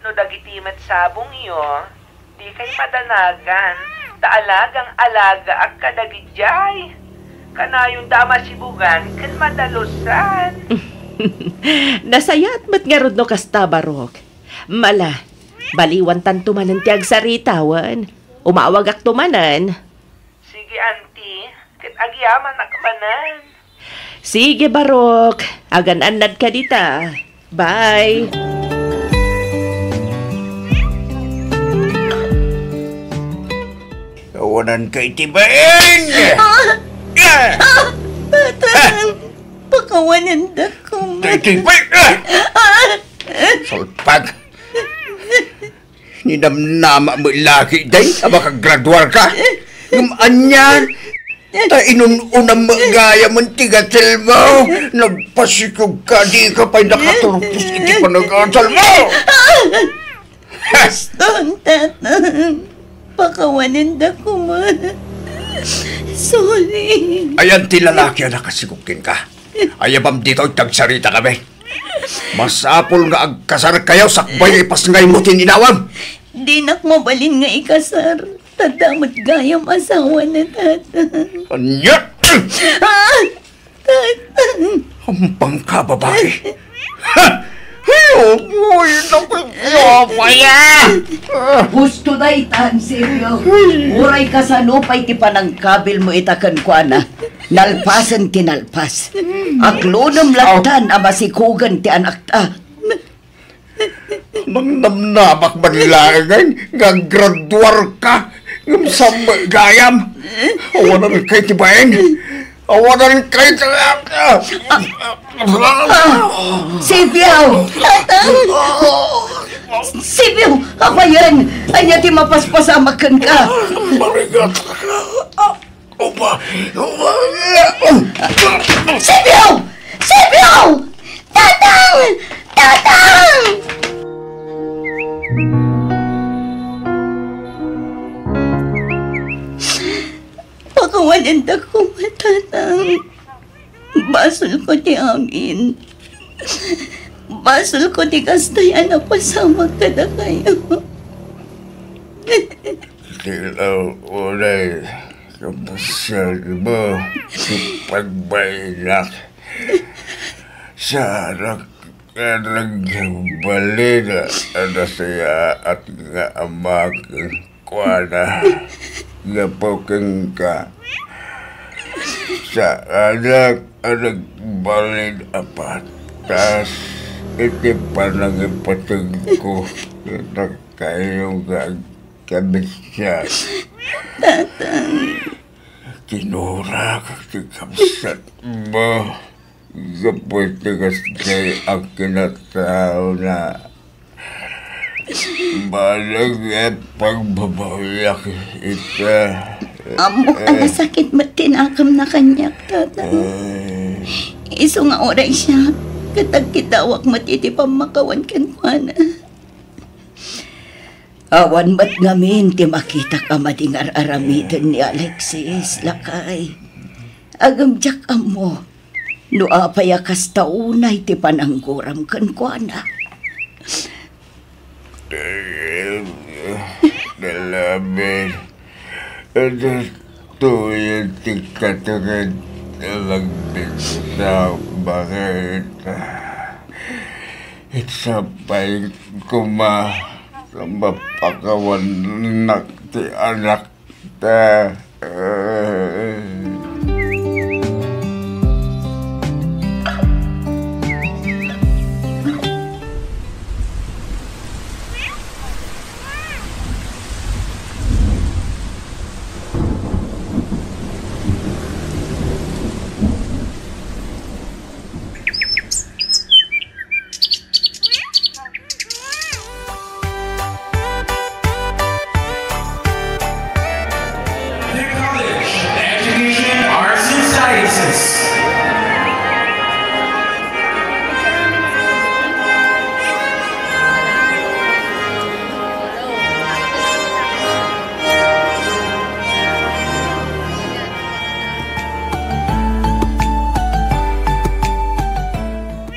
No dagiti met sabongyo, dikay madanagan, ta alagang-alagaak kadagidiay. Kanayonda a masibugan ken madalusan. Nasayaat met ngarud no kasta, Barok. Mala, baliwantanto manen ti agsarita wen. Umawagakto manen. Sige, Auntie. Ket agyamanak manen. Sige, Barok. Agan-annadka dita. Bye. Awananka iti bain! Ah! Ah! Tatang, pakawanendak koma. Tay, tay, tay, ah! Ah! Salpag! Ninamnama met la ketdi a makagraduarka. Ngem ania? Ta inun-unam met gayam ti gatilmo. Nagpasikog ka, dika pay nakaturpos iti panag-asalmo. Baston, Tatang. Pakawanendak koma. Sorry. Ayan ti lalaki a nakasikog kenka. Ayabam ditoy, agsaritakami. Masapul nga agkasarkayo sakbay nga ipasngaymo ti inawam. Dinak mabalin nga ikasar. Ta adda met gayam asawana, Tatang. Ania? Ah! Tatang! Ampangka, babai. Ha! Ay, apoy, naku, apoy, ah! Husto daytan, Silvio. Uray kasano pay ti panangkabilmo ita kenkuana, nalpasen ti nalpas. Aglonam lattan a masikogen ti anakta. Nangnamnamak man laengen nga aggraduarka ngem saan met gayam. Awanan kay ti bain. Awanan kay ti... Ah, Silvio! Silvio! Apayen? Ania ti mapaspasamak kenka? Marigat. Upa, upa. Silvio! Silvio! Tatang! Tatang! Pakawanendak koma, Tatang. Basolko ti amin. Basolko ti kasta a napasamak kadakayo. Ti unay kabsatmo ti pagbainak. Saanak nga nagbalin a nasayaat nga ama kenkuana gapu kenka. Saanak a nagbalin a patas iti panangipategko kadakayo nga agkabsiat. Tatang. Kinurak ti kabsatmo gapu iti kasta a kinataona. Baleg nga pagbabawiak ita. Ammok a nasakit met ti nakemna kaniak, Tatang. Eh. Isu nga uray siak, ket agkiddawak met iti pammakawan kenkuana. Awan met ngamin ti makitak a madi nga ar-aramiden ni Alexis, lakay. Ngem diak ammo no apay a kasta unay ti panangguram kenkuana. Dalamin, adda tuyen ti katunged a magbinsa baket. Ita pay koma, mapakawanak ti anak ta. College, Education, Arts, and Sciences.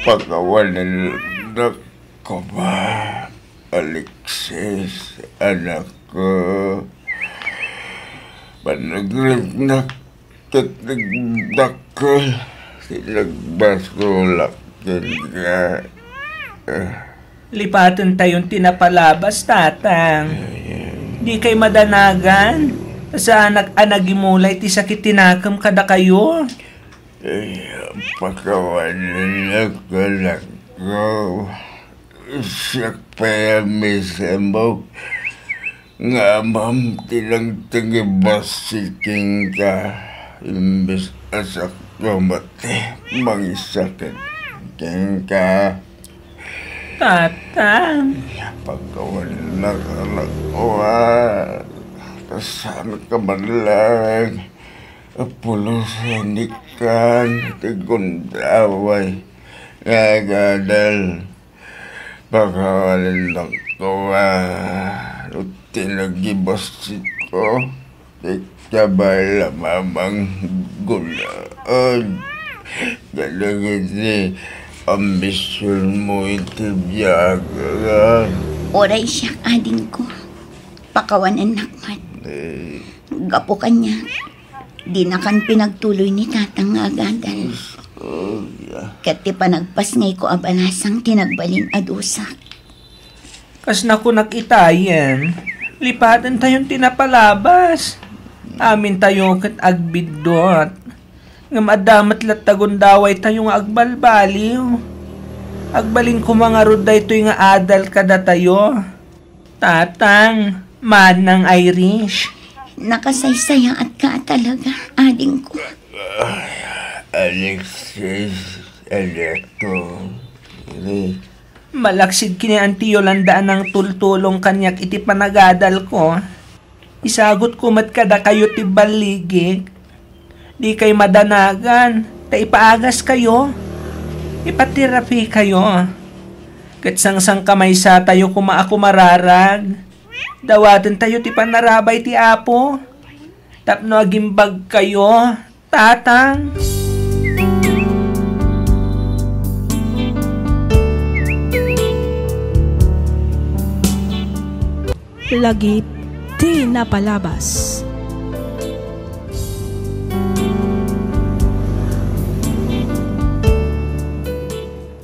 Pakawanennak koma, Alexis, anakko. Panagriknak ket nagdakkel ti nagbasolak kenka. Lipatentayon ti napalabas, Tatang. Dikay madanagan. Saanak a nagimulay ti sakit ti nakem kadakayo. Ay, pakawanennak, anakko. Siak pay a mismo nga amam ti nagtengibassit kenka, imbes a siak ko met mangisakit kenka. Tatang. Pakawanennak, anakko, a. Kasano ka man laeng a pulosan ni Kan ti gundaway nga agadal. Pakawanennakto a no ti nagibasitko, ti kabay a mamanggunaed kadagiti ambisionmo iti biag. Uray siak, adingko. Pakawanennak met. Eh. Gapu kaniak, dinakan pinagtuloy ni Tatang nga agadal. Oh, yeah. Ket ti panagpasngayko a balasang ti nagbalin a dusak. Kas nakunak itayen, lipatentayon ti napalabas. Amintayo ket agbiddut. Ngem adda met latta gundawaytayo nga agbalbaliw. Agbalin koma ngarud daytoy nga adal kadatayo. Tatang, Manang Irish. Nakasaysayaatka a talaga, adingko. Alexis, Alexo, Irish. Malaksid ken ni Auntie Yolanda a nangtultulong kaniak iti panagadalko. Isagutko met kadakayo ti balligik. Dikay madanagan, ta ipaagaskayo. Ipaterapikayo. Ket sangsangkamaysatayo koma a kumararag. Dawatentayo ti panarabay ti Apo tapno agimbagkayo, Tatang. Lagip ti napalabas.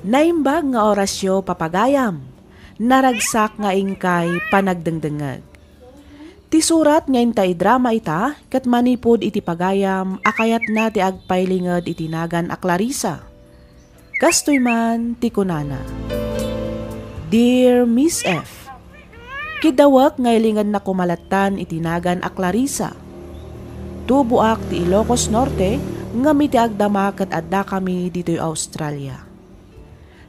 Naimbag nga orasyo, papagayam. Naragsak nga inkay panagdengdengngeg. Ti surat nga inta idrama ita ket manipud iti pagayam a kayatna ti agpailinged iti nagan a Clarissa. Kastoy man ti kunana, "Dear Miss F, kiddawek nga ilingennak koma lattan iti nagan a Clarissa. Tuboak ti Ilocos Norte, ngem iti agdama ket addakami ditoy Australia.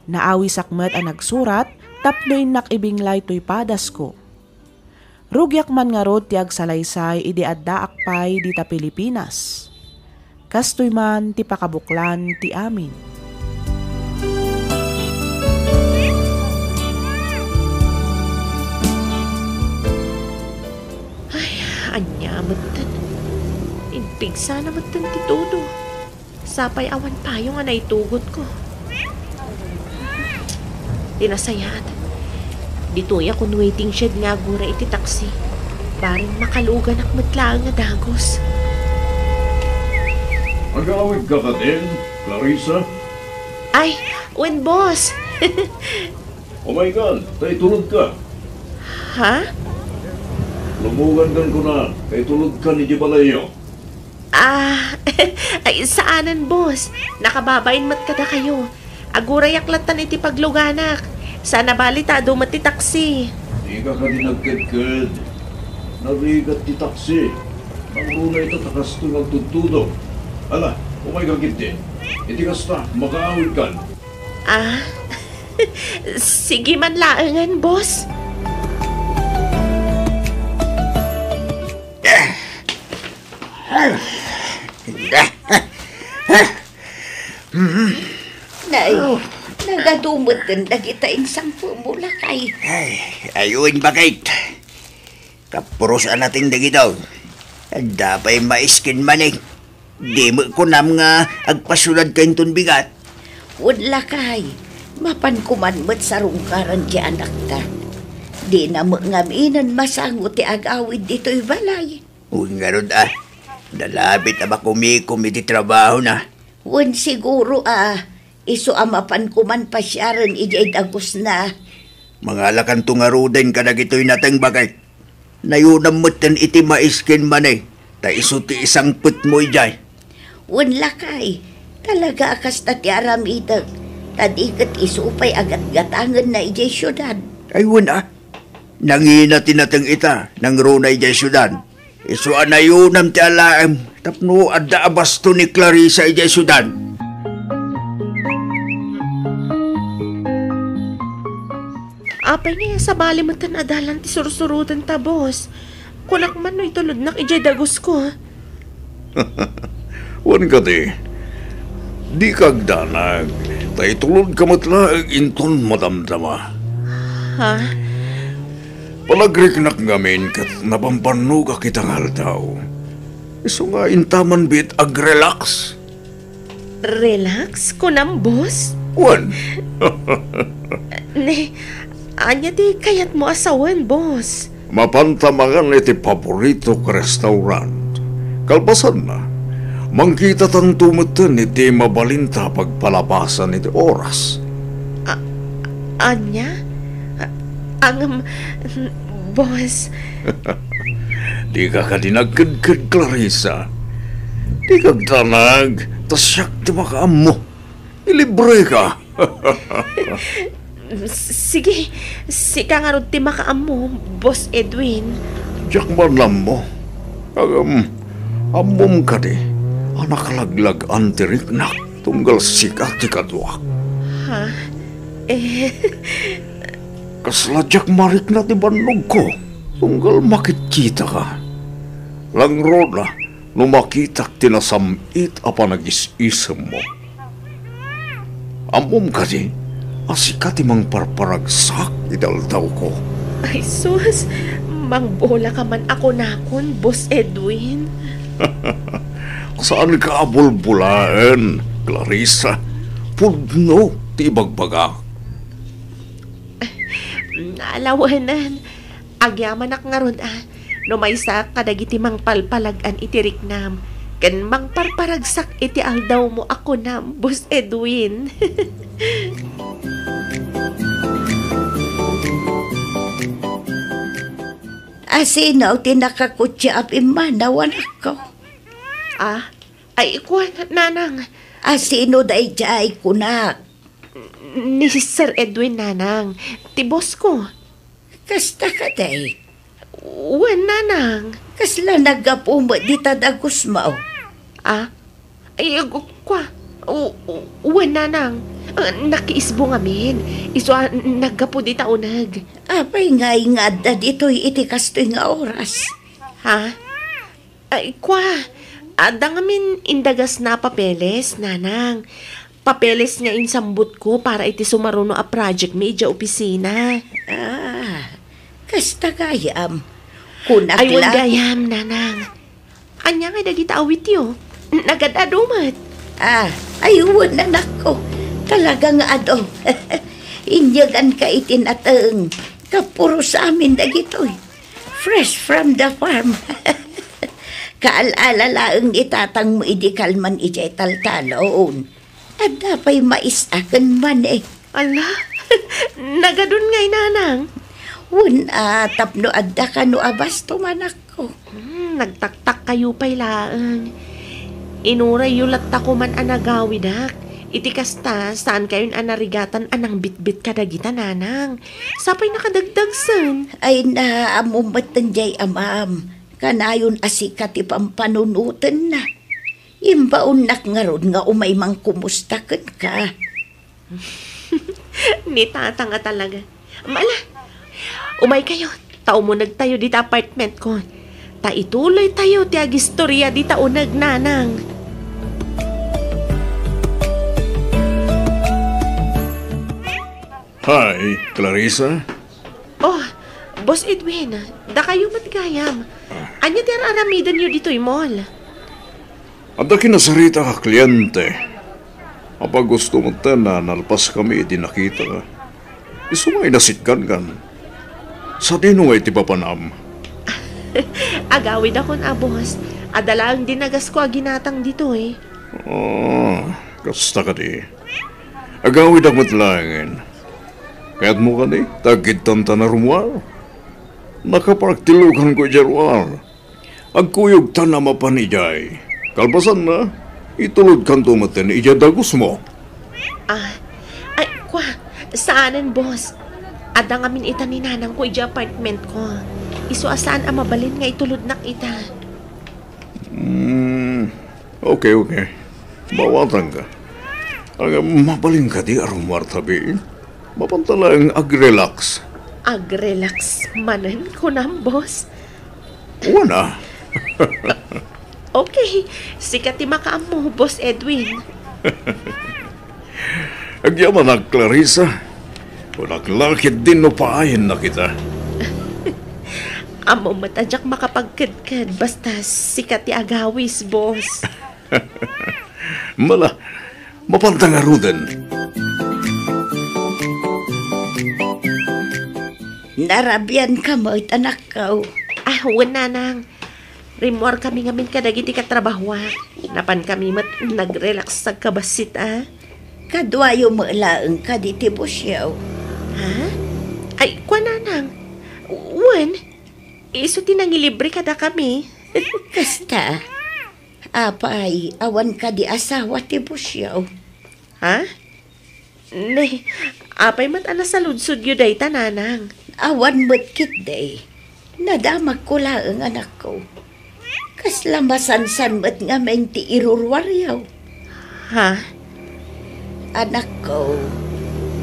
Naawisak met a nagsurat tapno innak ibinglay toy padasko. Rugiak man ngarud ti agsalaysay idi addaak pay dita Pilipinas." Kastoy man ti pakabuklan ti amin. Ay, ania metten? Inpigsana metten ti tudo. Sapay awan payong a naitugotko. Ti nasayaat, ditoyak on waiting shed nga agura iti taksi. Bareng makaluganak met laeng a dagus. Agawidka kadin, Clarissa? Ay, wen, boss. Umaykan, ta itulodka. Ha? Lumogankan kuna, ta itulodkan idiay balayyo. Ah, ay, saanen, boss. Nakababain met kadakayo. Agurayak lattan iti pagluganak. Saan a bali ta adu met ti taksi. Dika kadi nagkedked. Narigat ti taksi. Nangruna ita ta kastoy nga agtudtudo. Ala, umayka ketdi. Iti kasta, makaawidkan. Ah, sige man laengen, boss. Nay, nagadu metten dagita insangpetmo, lakay. Ay, ayun, bakit? Kapuros a nating dagito. Adda pay mais ken mani. Di met kunam nga agpasiudadka inton bigat. Wen, lakay, mapanko man met sarungkaran ti anakta. Dina met ngaminen masango ti agawid ditoy balay. Wen ngarud a, nalabit a makumikom iti trabahona. Wen, siguro a, isu a mapanko man pasiaren idiay dagusna. Mangalakanto ngaruden kadagitoy nateng, bakit? Nayunam metten iti mais ken mani, ta isu ti isangpetmo idiay. Wen, lakay, talaga a kasta ti aramidek, ta di ket isu pay a gatgatangenna idiay siudad. Ay, wen a, nangina ti nateng ita, nangruna idiay siudad. Isu a nayunam ti alaem, tapno adda abasto ni Clarissa idiay siudad. Apay nga sabali met a dalan ti sursurotenta, boss? Kunak man no itulodnak idiay dagusko. Wen kadi, dika agdanag, ta itulodka met laeng inton madamdama. Ha? Panagriknak ngamin ket nabambannogak ita nga aldaw. Isu nga intaman biit agrelax. Relax, kunam, boss? Wen. Ne, ania ti kayatmo a sawen, boss? Mapanta mangan iti paboritok a restaurant. Kalpasanna, mangkitatanto metten iti mabalinta a pagpalabasan iti oras. A-, ania? A-, angem, boss. Dika kadi nagkedked, Clarissa. Dika agdanag, ta siak ti makaammo. Ilibreka. S-, sige, sika ngarud ti makaammo, Boss Edwin. Diak man ammo. Ngem, ammom kadi a nakalaglag-an ti riknak tunggal sika ti kaduak? Ha? Eh. Kasla diak marikna ti bannogko tunggal makitkitaka. Langrona no makitak ti nasam-it a panagis-isemmo. Ammom kadi a sika ti mangparparagsak iti aldawko? Ay sus, mangbola ka man a kunakon, Boss Edwin. Saanka a bulbolaen, Clarissa. Pudno ti ibagbagak. Alawanan, agyamanak ngarud a no maysaak kadagiti mangpalpalag-an iti riknam ken mangparparagsak iti aldawmo a kunam, Boss Edwin. A sino ti nakakutsa a pimmanaw, anakko? Ah, ay, kuan, nanang. A sino daydiay, kunak? Ni Sir Edwin, nanang. Ti boss ko. Kasta kadi? Wen, nanang. Kasla naggapu met dita dagusmo? Ah? Ay, ag-, kwa. U-, u-, wen, nanang. Ah, nakiisbo ngamin. Isu a, naggapu dita uneg. Apay ngay nga adda ditoy iti kastoy nga oras? Ha? Ay, kwa, adda ngamin indagasna a papeles, nanang. Papeles nga insambutko para iti sumaruno a project mi idiay opisina. Ah, kasta gayam. Kunak lang. Ay, wen gayam, nanang. Ania nga dagita awityo? Nagad-adu met. Ah, ay, wen, anakko. Talaga nga adu. Inyaganka iti nateng. Kapuros amin dagitoy. Fresh from the farm. Kaal-ala laeng ni tatangmo idi kalman idiay taltalon. Adda pay mais a ken mani. Ala, nagadun ngay, nanang? Wen a, tapno adda kano a basto, anakko. Hmm, nagtaktakkayo pay laeng. Inurayyo latta koman a nagawidak. Iti kasta, saankayon a narigatan a nangbitbit kadagita, nanang. Sapay nakadagdagsen. Ay na, ammom metten jay amam. Kanayon a sika ti pampanunotenna. Imbaonnak ngarud nga umay mangkumusta kenka. Ni tatang a talaga. Mala, umaykayo, ta umunegtayo dita apartment ko. Ta ituloytayo ti agistoria dita uneg, nanang. Hi, Clarissa. Oh, Boss Edwin, dakayo met gayam. Ania ti ar-aramidenyo ditoy mall? Adda kinasarita a kliente. Apay gusto metten a nalpaskami idi nakita. Isu nga inasitgan kan. Sadino nga iti papanam? Agawidakon a, boss. Adda laeng dinagasko a ginatang ditoy. Ah, kasta kadi. Agawidak met laengen. Kayatmo kadi, ta agkidtanta ni Romuald? Nakaparagtilokanko idiay ruar. Agkuyogtan a mapan idiay. Kalpasanna, itulodkanto metten idiay dagusmo. Ah, ay, kwa, saanen, boss. Adda ngamin ita ni nanangko idiay apartment ko. Isu a saan a mabalin nga itulodnak ita. Hmm, okay, okay. Mawatangka. Ang mabalin kadi a rummuar tabi? Mapanta laeng ag-relax. Ag-relax manen, kunam, boss? Wana. Okay, sika ti makaammo, Boss Edwin. Agyamanak, Clarissa. Kunak la ket dinno paayenna kita. Ammom met a diak makapagkedked basta sika ti agawis, boss. Mala, mapanta ngaruden. Narabian ka met, anakko. Ah, wen, nanang. Rimmuar kami ngamin kadagiti katrabahoak. Napan kami met nag-relax agkabassit, a. Kaduayo met laeng kadi ti bossyo? Ha? Ay, kua, nanang. Wen, isu ti nangilibre kadakami. Kasta, apay, awan kadi asawa ti bossyo? Ha? Ne, apay met a nasaludsodyo dayta, nanang? Awan met ketdi. Nadamagko laeng, anakko. Kasla masansan met ngamin ti iruruaryo. Ha? Anakko,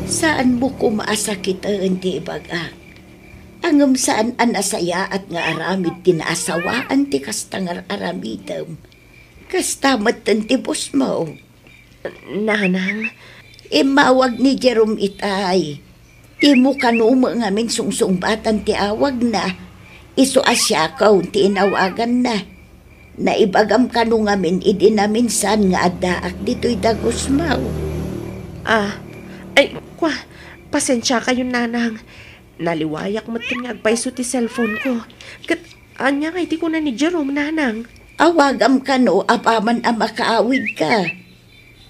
saanmo koma a sakiten ti ibagak. Ngem saan a nasayaat nga aramid ti naasawaan ti kasta nga aramidem. Kasta metten ti bossmo. Nanang. Immawag ni Jerome itay. Dimo kano met ngamin sungsungbatan ti awagna. Isu a Siakaw ti inawaganna. Naibagam kano ngamin idi naminsan nga addaak ditoy dagusmo. Ah, ay, kua, pasensiakayon, nanang. Naliwayak metten nga agpayso ti cellphone ko. Ket ania ngay ti kuna ni Jerome, nanang? Awagam kano apaman a makaawidka.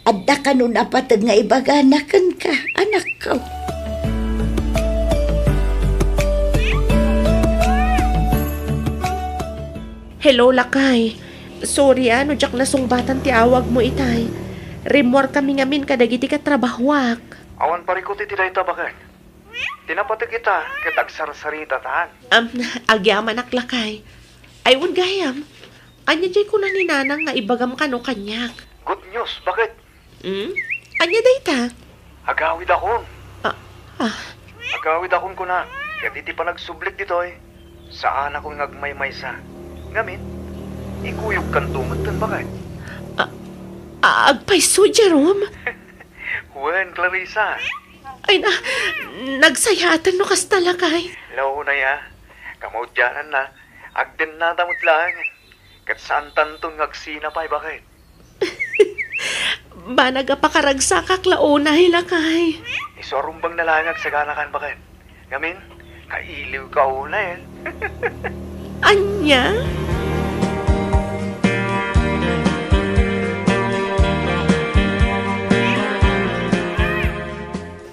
Adda kano napateg nga ibagana kenka, anakko. Hello, lakay. Sorry, a, no diak nasungbatan ti awagmo itay. Rimmuar kami ngamin kadagiti katrabahoak. Awan parikut iti dayta, baket. Ti napateg ita ket agsarsaritaan. Am, agyamanak, lakay. Ay, wen gayam. Ania diay kuna ni nanang nga ibagam kano kaniak? Good news, baket? Hmm? Ania dayta? Agawidakon. Ah, ah. Agawidakon kuna, ket iti panagsublik ditoy, saanakon nga agmaymaysa. Ngamin, ikuyogkanto metten, baket. Ah, ah, agpayso, Jerome? Wen, Clarissa. Ay na, nagsayaaten no kasta, lakay. Launay a, kamaudiananna, agdennata met laeng. Ket saantanton nga agsina pay, baket. Banag a pakaragsakak la unay, lakay. Isu a rumbeng na laeng agsaganakan, baket. Ngamin, kailiwka unay. Ania?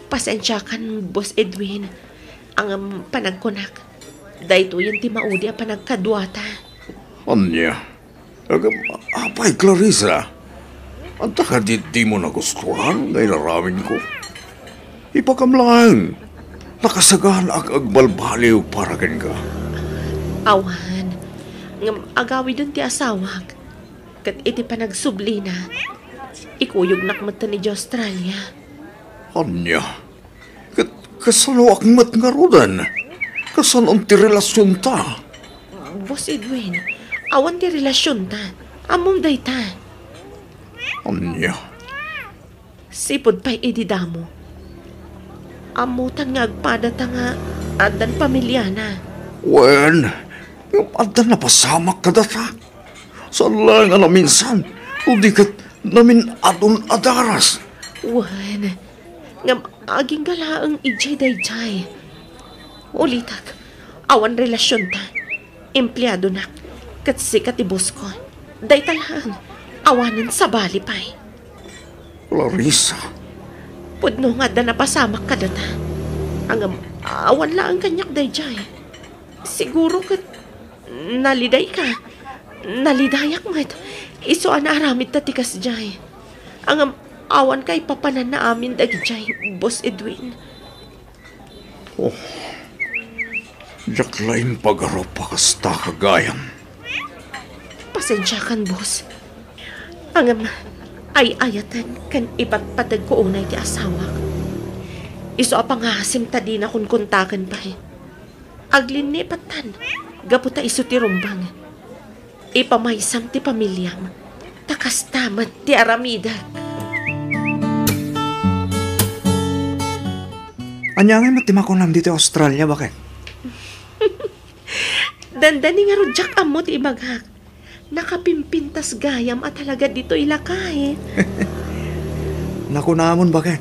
Pasensiakan, Boss Edwin. Ngem panagkunak, daytoyen ti maudi a panagkaduata. Ania? Agam, apay, Clarissa? Anta kadi dimo nagustuhan nga inaramidko? Ibagam laeng, nakasaganaak agbalbaliw para kenka. Awan, ngem agawiden ti asawak, ket iti panagsublina, ikuyognak metten idiay Australia. Ania? Ket kasanoak met ngaruden? Kasanon ti relasionta? Boss Edwin, awan ti relasionta. Ammom dayta. Ania? Sipud pay idi damo. Ammotan nga agpadata nga addan pamiliana. Wen, ngem adda napasamak kadata. Saan laeng a naminsan, no di ket namin-adun a daras. Wen, ngem agingga laeng idiay daydiay. Ulitek, awan relasionta. Empleadonak, ket sika ti bosko. Dayta laeng, awanen sabali pay. Clarissa. Pudno nga adda napasamak kadata. Ngem, awan laeng kaniak daydiay. Siguro ket nalidayka. Nalidayak met. Isu a naaramidta ti kasdiay. Ngem, awanka ipapananna amin dagidiay, Boss Edwin. Oh, diak la impagarup a kasta, gagayam. Sensiakan, boss. Ngem, ay-ayaten ken ipatpateg ko unay ti asawak. Isu a pangasim ta dina kunkuntaken pay. Aglinni pattan, gapu ta isu ti rumbeng. Ipamaysam ti pamiliam, ta kasta met ti aramidek. Ania ngay met ti makunam ditoy Australia, baket? Dandani ngarud diak ammo ti ibagak. Nakapimpintas gayam a talaga ditoy lakay. Nakunamon, baket.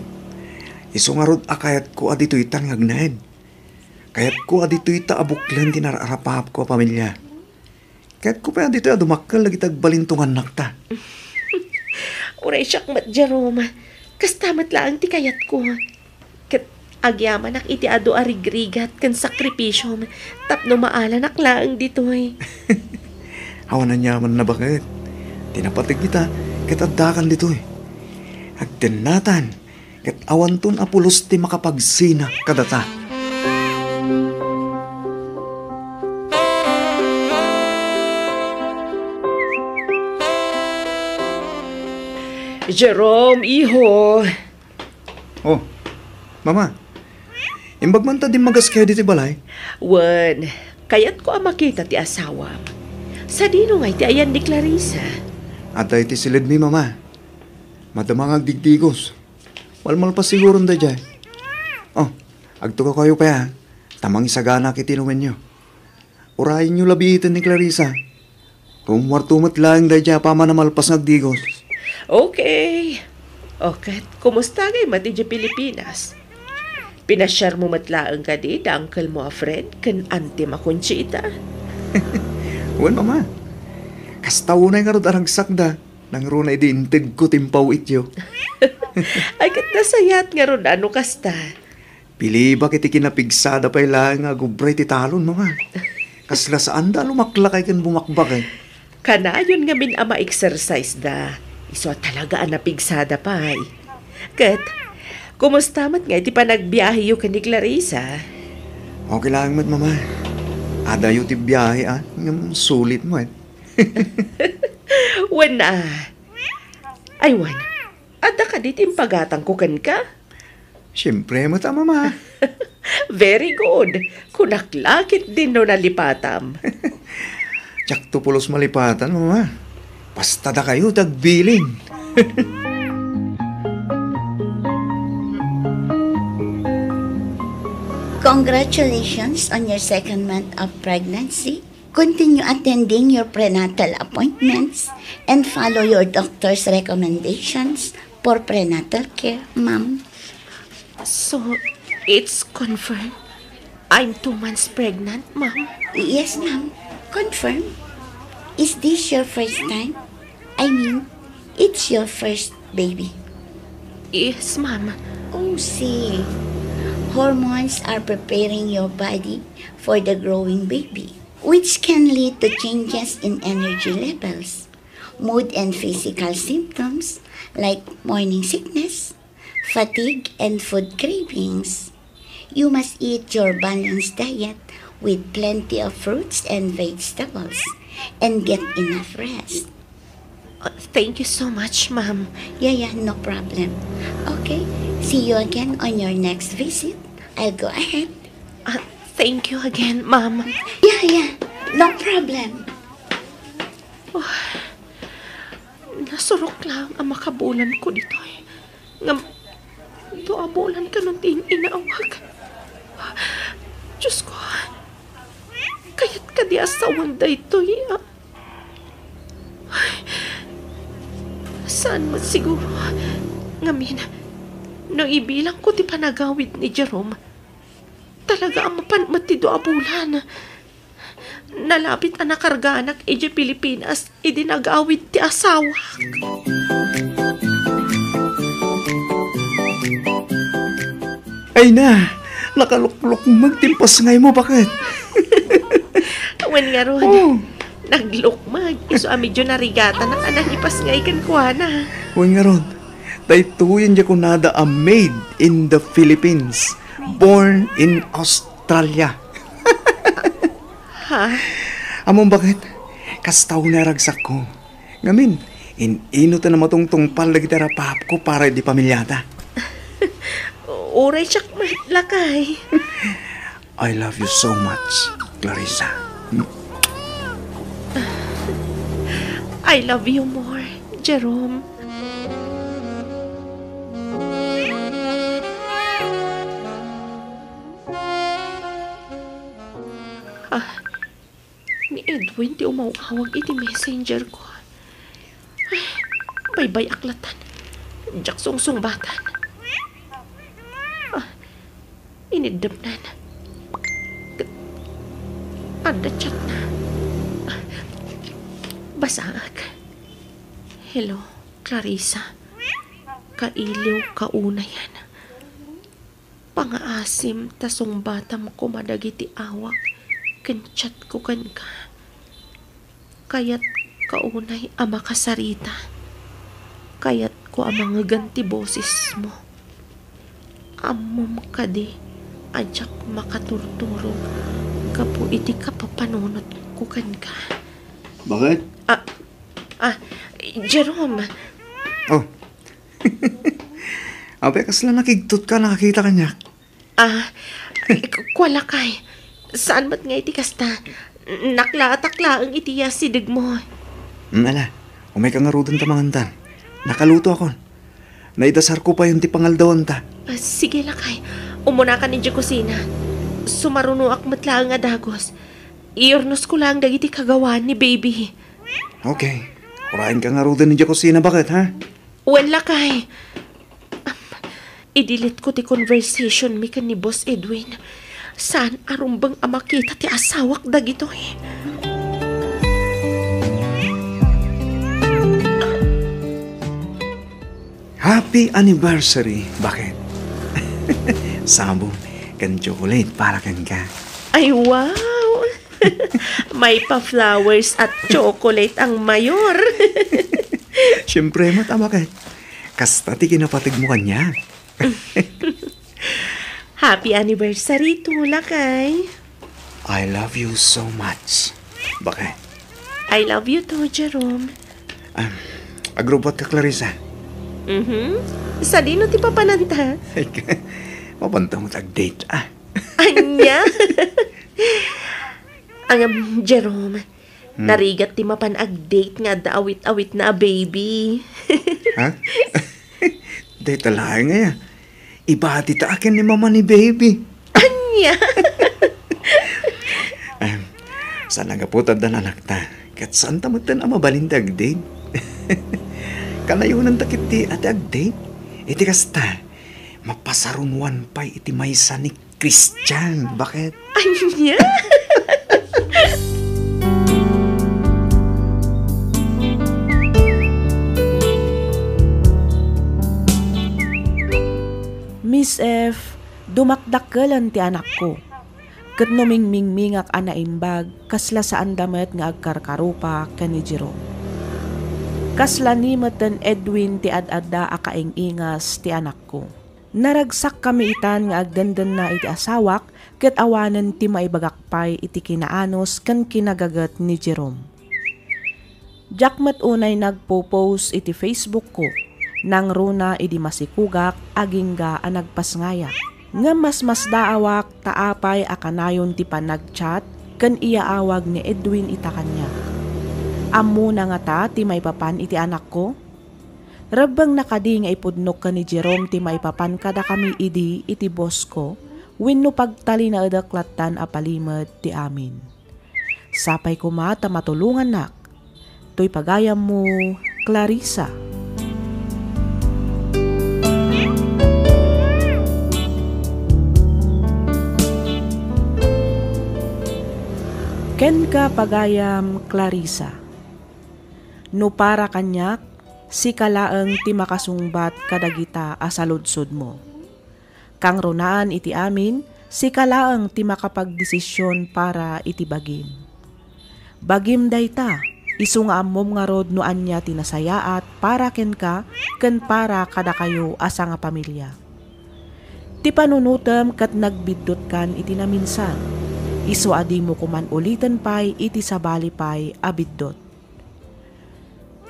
Isu ngarud a kayatko a ditoytan nga agnaed. Kayatko a ditoyta a buklen ti nararapapko a pamilia. Kayatko pay a ditoy a dumakkel dagiti agbalinto nga annakta. Uray siak met, Jerome. Kasta met laeng ti kayatko. Ket agyamanak iti adu a rigrigat ken sakripisiom tapno maalanak laeng ditoy. Awan aniamanna, baket. Ti napateg ita ket addakan ditoy. Agtennatan ket awanton a pulos ti makapagsina kadata. Jerome, iho. Oh, Mama. Imbag man ta dimmagas kayo ditoy balay? Wen, kayatko a makita ti asawam. Sadino ngay ti ayan ni Clarissa? Adda iti silidmi, Mama. Madama nga agdigdigos. Malmalpas siguron daydiay. Oh, agtukaw kayo pay, a, ta mangisaganak iti inumenyo. Urayenyo labiiten ni Clarissa. Rummuarto met laeng daydiay a pammanamalpas nga agdigos. Okay. O, ket kumusta ngay met idiay Pilipinas? Pinasiarmo met laeng kadi da uncle mo a Fred ken auntie mo a Conchita? Wen, Mama. Kasta unay ngarud a ragsakda, nangruna idi integko ti impaw-ityo. Ay, ket nasayaat ngarud a no kasta. Pilibak iti kinapigsada pay laeng nga agubra iti talon, Mama. Kasla saanda a lumaklakay ken bumakbakay. Kanayon ngamin a ma-exercise da. Isu a talaga a napigsada pay. Ket, kumusta met ngay ti panagbiaheyo ken ni Clarissa? Okay laeng met, Mama. Adayo ti biahe, a, ngem sulit met. Wen, a. Ay, wen. Adda kadi ti impagatangko kenka? Siempre met a, Mama. Very good. Kunak la ketdin no nalipatam. Diakto pulos malipatan, Mama. Basta dakayo ti agbilin. Congratulations on your second month of pregnancy. Continue attending your prenatal appointments and follow your doctor's recommendations for prenatal care, ma'am. So, it's confirmed? I'm two months pregnant, ma'am? Yes, ma'am. Confirm. Is this your first time? I mean, it's your first baby. Yes, ma'am. Oh, see. Hormones are preparing your body for the growing baby, which can lead to changes in energy levels, mood, and physical symptoms like morning sickness, fatigue, and food cravings. You must eat your balanced diet with plenty of fruits and vegetables and get enough rest. Uh, thank you so much, ma'am. Yeah, yeah, no problem. Okay, see you again on your next visit. I'll go ahead. Uh, thank you again, ma'am. Yeah, yeah, no problem. Oh, nasurok lang ang makabulan ko ditoy. Ngam, dua bulan kanon ti in-inawag. Diyos ko, kayat kadi a sawen daytoy, a? Saan man siguro? Ngamin, no ibilang ko ti panagawid ni Jerome, talaga a mapan met ti dua bulan. Nalabit a nakargaanak idiay Pilipinas idi nagawid ti asawak. Ay na, nakaluklukmeg ti impasngaymo, baket. Wen ngarud. Oh. Naglukmeg, isu a medyo narigatanak a nangipasngay kenkuana. Wen ngarud, daytoyen ti kunada a made in the Philippines, born in Australia. Ha? Ammom, baket? Kasta unay a ragsakko. Ngamin, in-ino ti namatungtungpal dagiti rapahapko para iti pamiliata? Uray siak met, lakay. I love you so much, Clarissa. I love you more, Jerome. Ah, ni Edwin ti umaw-awag iti messenger ko. Ay, baybay-ak latan. Diak sungsungbatan. Ah, iniddepnan. Adda chatna. Ah, basaak. Hello, Clarissa. Kailiw kaunayan. Pangaasim ta sungbatam koma dagiti awak ken chatko kenka. Kayatko unay a makasarita. Kayatko a mangegan ti bosesmo. Ammom kadi a diak makaturturog gapu iti kapapanunotko kenka. Bakit? Ah, ah, Jerome. Oh. Apay, kasla nakigtot ka, nakakita kaniak? Ah, ku-, kua lakay. Saan met nga iti kasta? Naklaatak laeng iti yasidegmo. Hmm, ala, umayka ngaruden ta mangantan. Nakalutoakon. Naidasarko payen ti pangaldawanta. Ah, sige lakay. Umunaka idiay kusina. Sumarunoak met laeng a dagus. Iurnosko laeng dagiti kagawaan ni baby. Okay. Urayenka ngaruden idiay kusina, baket, ha? Wen lakay. Am, i-delete ko ti conversation mi ken ni Boss Edwin. Saan a rumbeng a makita ti asawak dagitoy. Happy anniversary, baket. Sabong ken chocolate para kenka. Ay, wow! Maypa flowers at chocolate ang mayor. Siyempre, met, a baket. Kasta ti kinapategmo kaniak. Happy anniversary to, lakay. I love you so much. Baket. I love you too, Jerome. Ah, agrubot ka, Clarissa. Mhm. Sadino ti papananta? Mapanta met ag-date, ah. Ania? Ngem, Jerome, Hmm. Narigat ti mapan ag-date nga adda awit-awitna a baby. Ha? Dayta laeng aya. Ibati ta a ken ni mama ni baby. Ania? Em, saan a gapu ta addan anakta. Ket saan ta metten a mabalin ti ag-date. Kanayonanta ketdi a ti ag-date. Iti kasta, mapasarunoan pay iti maysa ni Christian, baket? Ania? Miss F, dumakdakkelen ti anakko. Ket no mingmingmingak a naimbag, kasla saanda met nga agkarkarupa ken ni Jerome. Kasla ni metten Edwin ti ad-adda a kaing-ingas ti anakko. Naragsakkami itan nga agdendenna iti asawak ket awanen ti maibagak pay iti kinaanus ken kinagaget ni Jerome. Diak met unay nagpo-post iti Facebook ko. Nangruna idi masikogak, agingga a nagpasngayak. Ngem masmasdaawak ta apay a kanayon ti panag-chat ken iyaawag ni Edwin ita kaniak. Ammona ngata ti maipapan iti anakko? Rebbengna kadi nga ipudnok ken ni Jerome ti maipapan kadakami idi iti boss ko wenno pagtalinaedek lattan a palimed ti amin? Sapay koma ta matulongannak. Toy pagayammo, Clarissa. Kenka, pagayam Clarissa. No para kaniak, sika laeng ti makasungbat kadagita a saludsodmo. Kangrunaan iti amin, sika laeng ti makapagdesision para iti bagim. Bagim dayta, isu nga ammom ngarud no ania ti nasayaat para kenka ken para kadakayo a sangapamilia. Ti panunotem ket nagbiddutkan iti naminsan. Isu a dimo koman uliten pay iti sabali pay a biddut.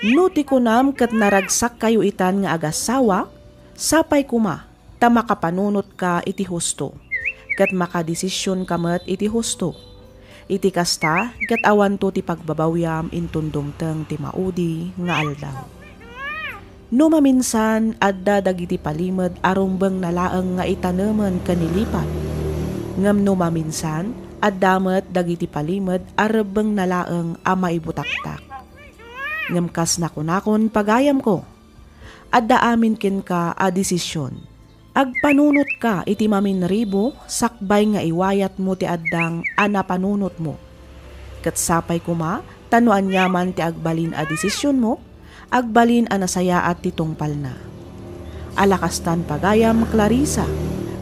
No ti kunam ket naragsakkayo itan nga agasawak, sapay koma ta makapanunotka iti husto, ket makadesisionka met iti husto. Iti kasta, ket awanto ti pagbabawiam inton dumteng ti maudi nga aldaw. No maminsan, adda dagiti palimed a rumbengna laeng nga itanemen ken ilipat. Ngem no maminsan, adda met dagiti palimed a rebbengna laeng a maibutaktak. Ngem kas nakunakon, pagayamko, adda amin kenka a desision. Agpanunotka iti maminribo sakbay nga iwayatmo ti addang a napanunotmo. Ket sapay koma ta no aniaman ti agbalin a desisionmo, agbalin a nasayaat ti tungpalna. Ala kastan pagayam, Clarissa,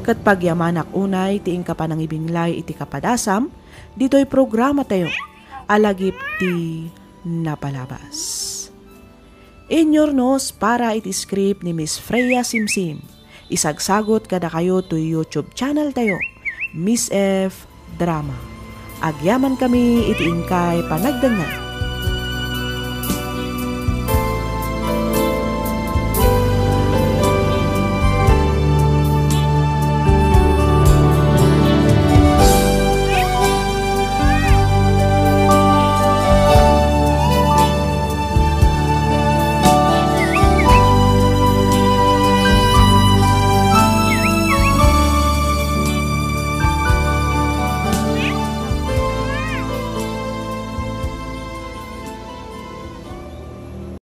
ket pagyamanak unay ti inka panangibinglay iti kapadasam ditoy programatayo a Lagip ti Napalabas. Inyurnos para iti script ni Miss Freya Simsim. Isagsagot kadakayo toy YouTube channel tayo, Miss F Drama. Agyaman kami iti inkay panagdengngeg.